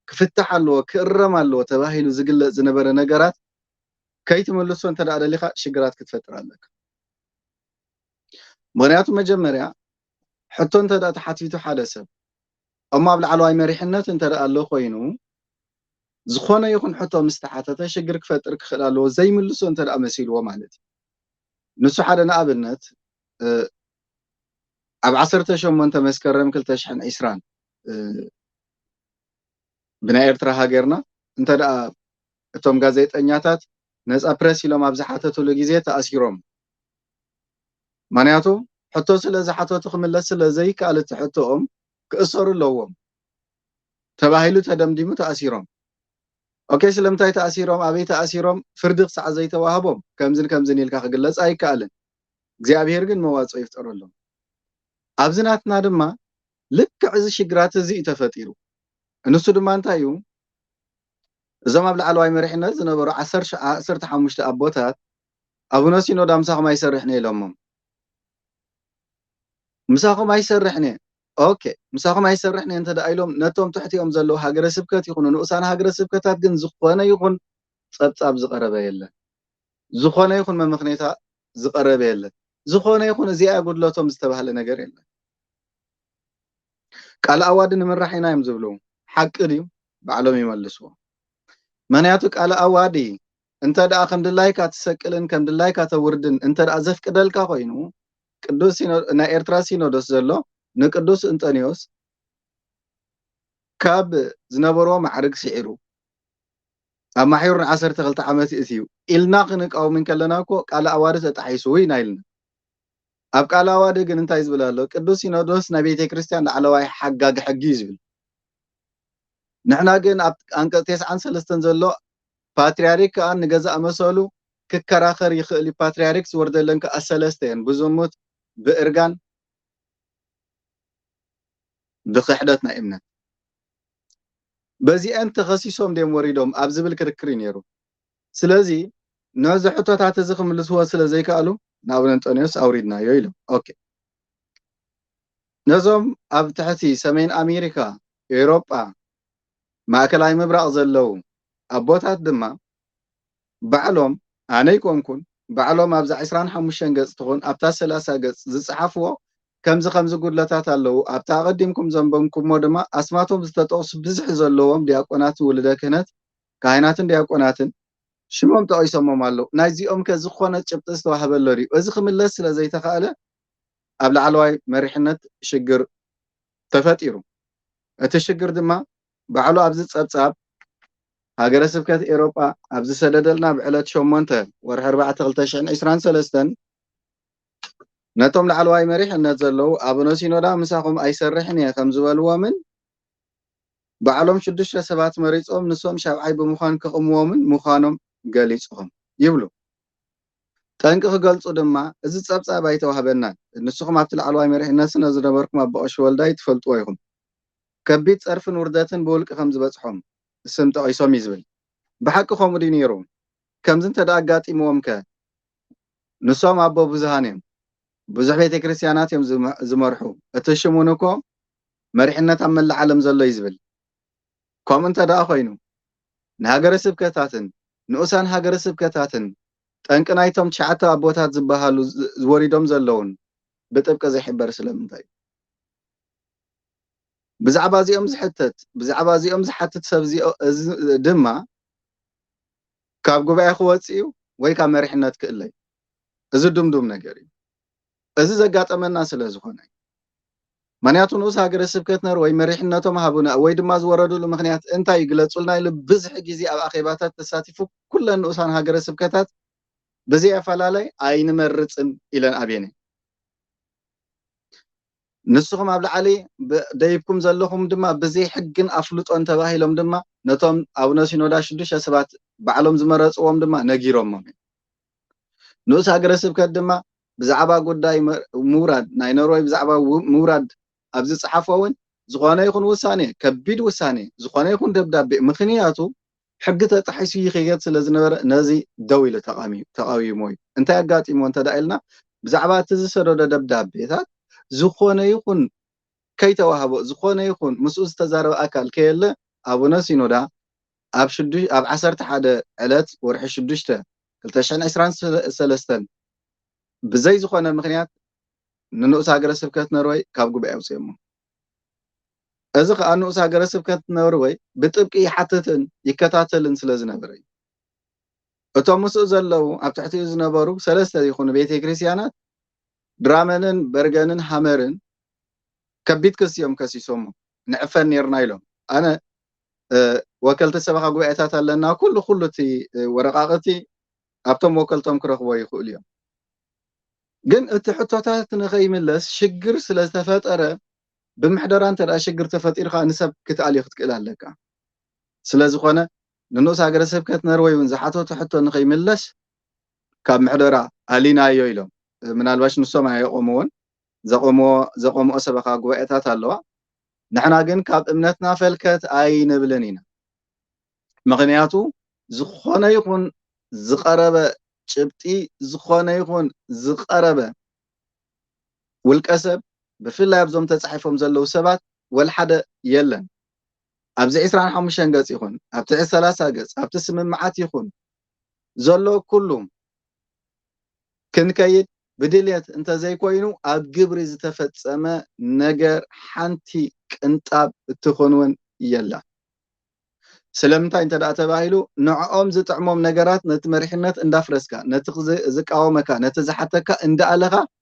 ክፍታሕ ኣለዎ ክእረም ኣለዎ ተባሂሉ ዝግለጽ ዝነበረ ነገራት ከይትምልሶ እንተ ደኣ ደሊኻ ሽግራት ክትፈጥር ኣለካ። ምኽንያቱ መጀመርያ ሕቶ እንተ ደኣ ተሓቲቱ ሓደ ሰብ እሞ ኣብ ላዕለዋይ መሪሕነት እንተ ደኣ ኣሎ ኮይኑ ዝኾነ ይኹን ሕቶ ምስ ተሓተተ ሽግር ክፈጥር ክኽእል ኣለዎ ዘይምልሶ እንተ ደኣ መሲልዎ ማለት እዩ። ንሱ ሓደ ንኣብነት ኣብ ዓሰርተ ሸሞንተ መስከረም ክልተ ሽሕን ዕስራን ብናይ ኤርትራ ሃገርና እንተ ደኣ እቶም ጋዜጠኛታት ነጻ ፕረስ ኢሎም ኣብ ዝሓተትሉ ግዜ ተኣሲሮም። ምኽንያቱ ሕቶ ስለ ዝሓተቱ ክምለስ ስለ ዘይከኣል እቲ ሕቶኦም ክእሰሩ ኣለዎም ተባሂሉ ተደምዲሙ ተኣሲሮም። ኦኬ ስለምንታይ ተኣሲሮም ኣበይ ተኣሲሮም ፍርዲ ክሳዕ ዘይተዋህቦም ከምዝን ከምዝን ኢልካ ክግለጽ ኣይከኣልን። እግዚኣብሔር ግን መዋጽኦ ይፍጠረሎም። ኣብዚ ናትና ድማ ልክዕ እዚ ሽግራት እዚ እዩ ተፈጢሩ። ንሱ ድማ እንታይ እዩ? እዞም ኣብ ላዕለዋይ መሪሕነት ዝነበሩ ዓሰርተ ሓሙሽተ ኣቦታት ኣቡነ ሲኖዳ ምሳኹም ኣይሰርሕን እየ ኢሎሞም። ምሳኹም ኣይሰርሕን እየ። ኦኬ ምሳኹም ኣይሰርሕን እየ እንተ ደኣ ኢሎም ነቶም ትሕቲኦም ዘለዉ ሃገረ ስብከት ይኹኑ ንኡሳን ሃገረ ስብከታት ግን ዝኾነ ይኹን ጸብጻብ ዝቐረበ የለን። ዝኾነ ይኹን መመኽኔታ ዝቐረበ የለን። ዝኾነ ይኹን እዚኣ ጉድለቶም ዝተባህለ ነገር የለን። ቃለ ኣዋዲ ንምራሕ ኢና እዮም ዝብሉ። ሓቂ ድዩ? ባዕሎም ይመልስዎ። ምኽንያቱ ቃለ ኣዋዲ እንተ ደኣ ከም ድላይካ ትሰቅልን ከም ድላይካ ተውርድን እንተ ደኣ ዘፍቅደልካ ኮይኑ ቅዱስ ናይ ኤርትራ ሲኖዶስ ዘሎ ንቅዱስ እንጠንዮስ ካብ ዝነበርዎ ማዕርግ ስዒሩ ኣብ ማሕዩር ንዓሰርተ ክልተ ዓመት ይእትዩ ኢልና ክንቃወም እንከለና እኮ ቃለ ኣዋዲ ተጣሒሱ ኢና ኢልና። ኣብ ቃለ ኣዋዲ ግን እንታይ ዝብል ኣሎ? ቅዱስ ሲኖዶስ ናይ ቤተ ክርስቲያን ላዕለዋይ ሓጋጊ ሕጊ እዩ ዝብል። ንሕና ግን ኣብ ኣንቀጽ ተስዓን ሰለስተን ዘሎ ፓትርያርክ ከኣ ንገዛእ መሰሉ ክከራኸር ይኽእል እዩ። ፓትርያርክ ዝወርደለን ከኣ ሰለስተ እየን፣ ብዝሙት፣ ብእርጋን፣ ብክሕደት ናይ እምነት። በዚአን ተኸሲሶም ድዮም ወሪዶም ኣብ ዝብል ክርክር እዩ ነይሩ። ስለዚ ነዚ ሕቶታት እዚ ክምልስዎ ስለ ዘይከኣሉ ንኣቡነ እንጦንዮስ ኣውሪድናዮ ኢሎም። ኦኬ፣ ነዞም ኣብ ትሕቲ ሰሜን ኣሜሪካ፣ ኤውሮጳ፣ ማእከላይ ምብራቕ ዘለዉ ኣቦታት ድማ ባዕሎም፣ ኣነ ኣይኮንኩን፣ ባዕሎም ኣብዛ ዕስራን ሓሙሽተን ገጽ ትኹን ኣብታ ሰላሳ ገጽ ዝጸሓፍዎ ከምዚ ከምዚ ጉድለታት ኣለዉ፣ ኣብታ ኣቐዲምኩም ዘንበምኩሞ ድማ ኣስማቶም ዝተጠቕሱ ብዝሒ ዘለዎም ዲያቆናትን ውሉደ ክህነት፣ ካህናትን ዲያቆናትን ሽሞም ጠቒሶሞም ኣለዉ። ናይዚኦም ከ ዝኾነ ጭብጢ ዝተዋህበ ኣሎ ድዩ? እዚ ክምለስ ስለ ዘይተኻእለ ኣብ ላዕለዋይ መሪሕነት ሽግር ተፈጢሩ። እቲ ሽግር ድማ ባዕሉ ኣብዚ ጸብጻብ ሃገረ ስብከት ኤውሮጳ ኣብ ዝሰደደልና ብዕለት ሸሞንተ ወርሒ ኣርባዕተ ክልተ ሽሕን ዕስራን ሰለስተን ነቶም ላዕለዋይ መሪሕነት ዘለዉ ኣቡነ ሲኖዳ ምሳኹም ኣይሰርሕን እየ ከም ዝበልዎምን ባዕሎም ሽዱሽተ ሰባት መሪጾም ንሶም ሻብዓይ ብምዃን ከቕምዎምን ምዃኖም ገሊጽኹም ይብሉ። ጠንቂ ክገልጹ ድማ እዚ ጸብጻብ ኣይተዋህበናን። ንስኹም ኣብቲ ላዕለዋይ መሪሕነት ስለ ዝነበርኩም ኣቦ ቀሺ ወልዳይ ትፈልጥዎ ኢኹም። ከቢድ ጸርፍን ውርደትን ብውልቂ ከም ዝበጽሖም ስም ጠቒሶም እዩ ዝብል። ብሓቂ ከምኡ ድዩ ነይሩ? ከምዚ እንተ ደኣ ኣጋጢምዎም ከ? ንሶም ኣቦ ብዙሃን እዮም። ብዙሕ ቤተ ክርስቲያናት እዮም ዝመ-፣ ዝመርሑ። እቲ ሽም እውን እኮ መሪሕነት ኣብ መላእ ዓለም ዘሎ እዩ ዝብል። ከምኡ እንተ ደኣ ኮይኑ ንሃገረ ስብከታትን ንኡሳን ሃገረ ስብከታትን ጠንቂ ናይቶም ትሽዓተ ኣቦታት ዝበሃሉ ዝ-፣ ዝወሪዶም ዘለውን ብጥብቂ ዘይሕበር ስለምንታይ እዩ? ብዛዕባ እዚኦም ዝሕተት፣ ብዛዕባ እዚኦም ዝሓትት ሰብ እዚኦ-፣ እዚ ድማ ካብ ጉባኤ ክወጽእ እዩ ወይ ካብ መሪሕነት ክእለ እዩ። እዚ ድምዱም ነገር እዩ። እዚ ዘጋጠመና ስለ ዝኾነ እዩ። ምኽንያቱ ንኡስ ሃገረ ስብከት ነርወይ መሪሕነቶም ሃቡና ወይ ድማ ዝወረዱሉ ምኽንያት እንታይ እዩ ግለጹልና ኢሉ ብዝሒ ግዜ ኣብ ኣኼባታት ተሳቲፉ ኩለን ንኡሳን ሃገረ ስብከታት ብዘይ ኣፈላላይ ኣይንመርጽን ኢለን ኣብየን። ንስኹም ኣብ ላዕሊ ብ-፣ ደይብኩም ዘለኹም ድማ ብዘይ ሕግን ኣፍልጦን ተባሂሎም ድማ ነቶም ኣቡነ ሲኖዳ ሽዱሽተ ሰባት ባዕሎም ዝመረጽዎም ድማ ነጊሮሞም እዮም። ንኡስ ሃገረ ስብከት ድማ ብዛዕባ ጉዳይ መ-፣ ምውራድ፣ ናይ ኖርወይ ብዛዕባ ው-፣ ምውራድ ኣብ ዝጸሓፎ እውን ዝኾነ ይኹን ውሳኔ፣ ከቢድ ውሳኔ፣ ዝኾነ ይኹን ደብዳቤ፣ ምኽንያቱ ሕጊ ተጣሒሱ ይኸይድ ስለ ዝነበረ ነዚ ደው ኢሉ ተቓሚ-፣ ተቓዊሞ እዩ። እንታይ ኣጋጢሞ እንተ ደኣ ኢልና ብዛዕባ እቲ ዝሰደዶ ደብዳቤታት ዝኾነ ይኹን ከይተዋህቦ፣ ዝኾነ ይኹን ምስኡ ዝተዛረበ ኣካል ከየለ ኣቡነ ሲኖዳ ኣብ ሽዱ-፣ ኣብ ዓሰርተ ሓደ ዕለት ወርሒ ሽዱሽተ ክልተ ሽሕን ዕስራን ሰለስተን ብዘይ ዝኾነ ምኽንያት ንንኡስ ሃገረ ስብከት ነርወይ ካብ ጉባኤ ኣውፅኦሞ። እዚ ኸኣ ንኡስ ሃገረ ስብከት ነርወይ ብጥብቂ ይሓትትን ይከታተልን ስለ ዝነበረ እዩ። እቶም ምስኡ ዘለዉ ኣብ ትሕቲኡ ዝነበሩ ሰለስተ ይኹኑ ቤተ ክርስቲያናት ድራመንን በርገንን ሃመርን ከቢድ ክሲ እዮም ከሲሶሞ። ንዕፈን ኔርና ኢሎም። ኣነ፣ እ፣ ወከልቲ ሰበኻ ጉባኤታት ኣለና። ኩሉ፣ ኩሉ እቲ፣ እ፣ ወረቓቕቲ ኣብቶም ወከልቶም ክረኽቦ ይኽእሉ እዮም። ግን እቲ ሕቶታት ንኸይምለስ ሽግር ስለ ዝተፈጠረ ብምሕደራ እንተ ደኣ ሽግር ተፈጢሩ ኸኣ ንሰብ ክትኣልዮ ክትክእል ኣለካ። ስለ ዝኾነ ንንኡስ ሃገረ ስብከት ነርወይ እውን ዝሓተቶ ሕቶ ንኸይምለስ ካብ ምሕደራ ኣሊናዮ ኢሎም። ምናልባሽ ንሶም ኣየቆምዎን፣ ዘቆምዎ-፣ ዘቆምኦ ሰበኻ ጉባኤታት ኣለዋ። ንሕና ግን ካብ እምነትና ፈልከት ኣይንብልን ኢና። ምኽንያቱ ዝኾነ ይኹን ዝቐረበ ጭብጢ፣ ዝኾነ ይኹን ዝቐረበ ውልቀ ሰብ፣ ብፍላይ ኣብዞም ተጻሒፎም ዘለዉ ሰባት ወልሓደ የለን። ኣብዚ ዕስራን ሓሙሽተን ገጽ ይኹን፣ ኣብቲ ሰላሳ ገጽ፣ ኣብቲ ስምምዓት ይኹን ዘሎ ኩሉ ክንከይድ ብድልየት እንተዘይኮይኑ ኣብ ግብሪ ዝተፈጸመ ነገር ሓንቲ ቅንጣብ እትኾን እውን የላ። ስለምንታይ እንተ ደኣ ተባሂሉ ንዕኦም ዝጥዕሞም ነገራት ነቲ መሪሕነት እንዳፍረስካ፣ ነቲ ክዝ-፣ ዝቃወመካ፣ ነቲ ዝሓተካ እንዳኣለኻ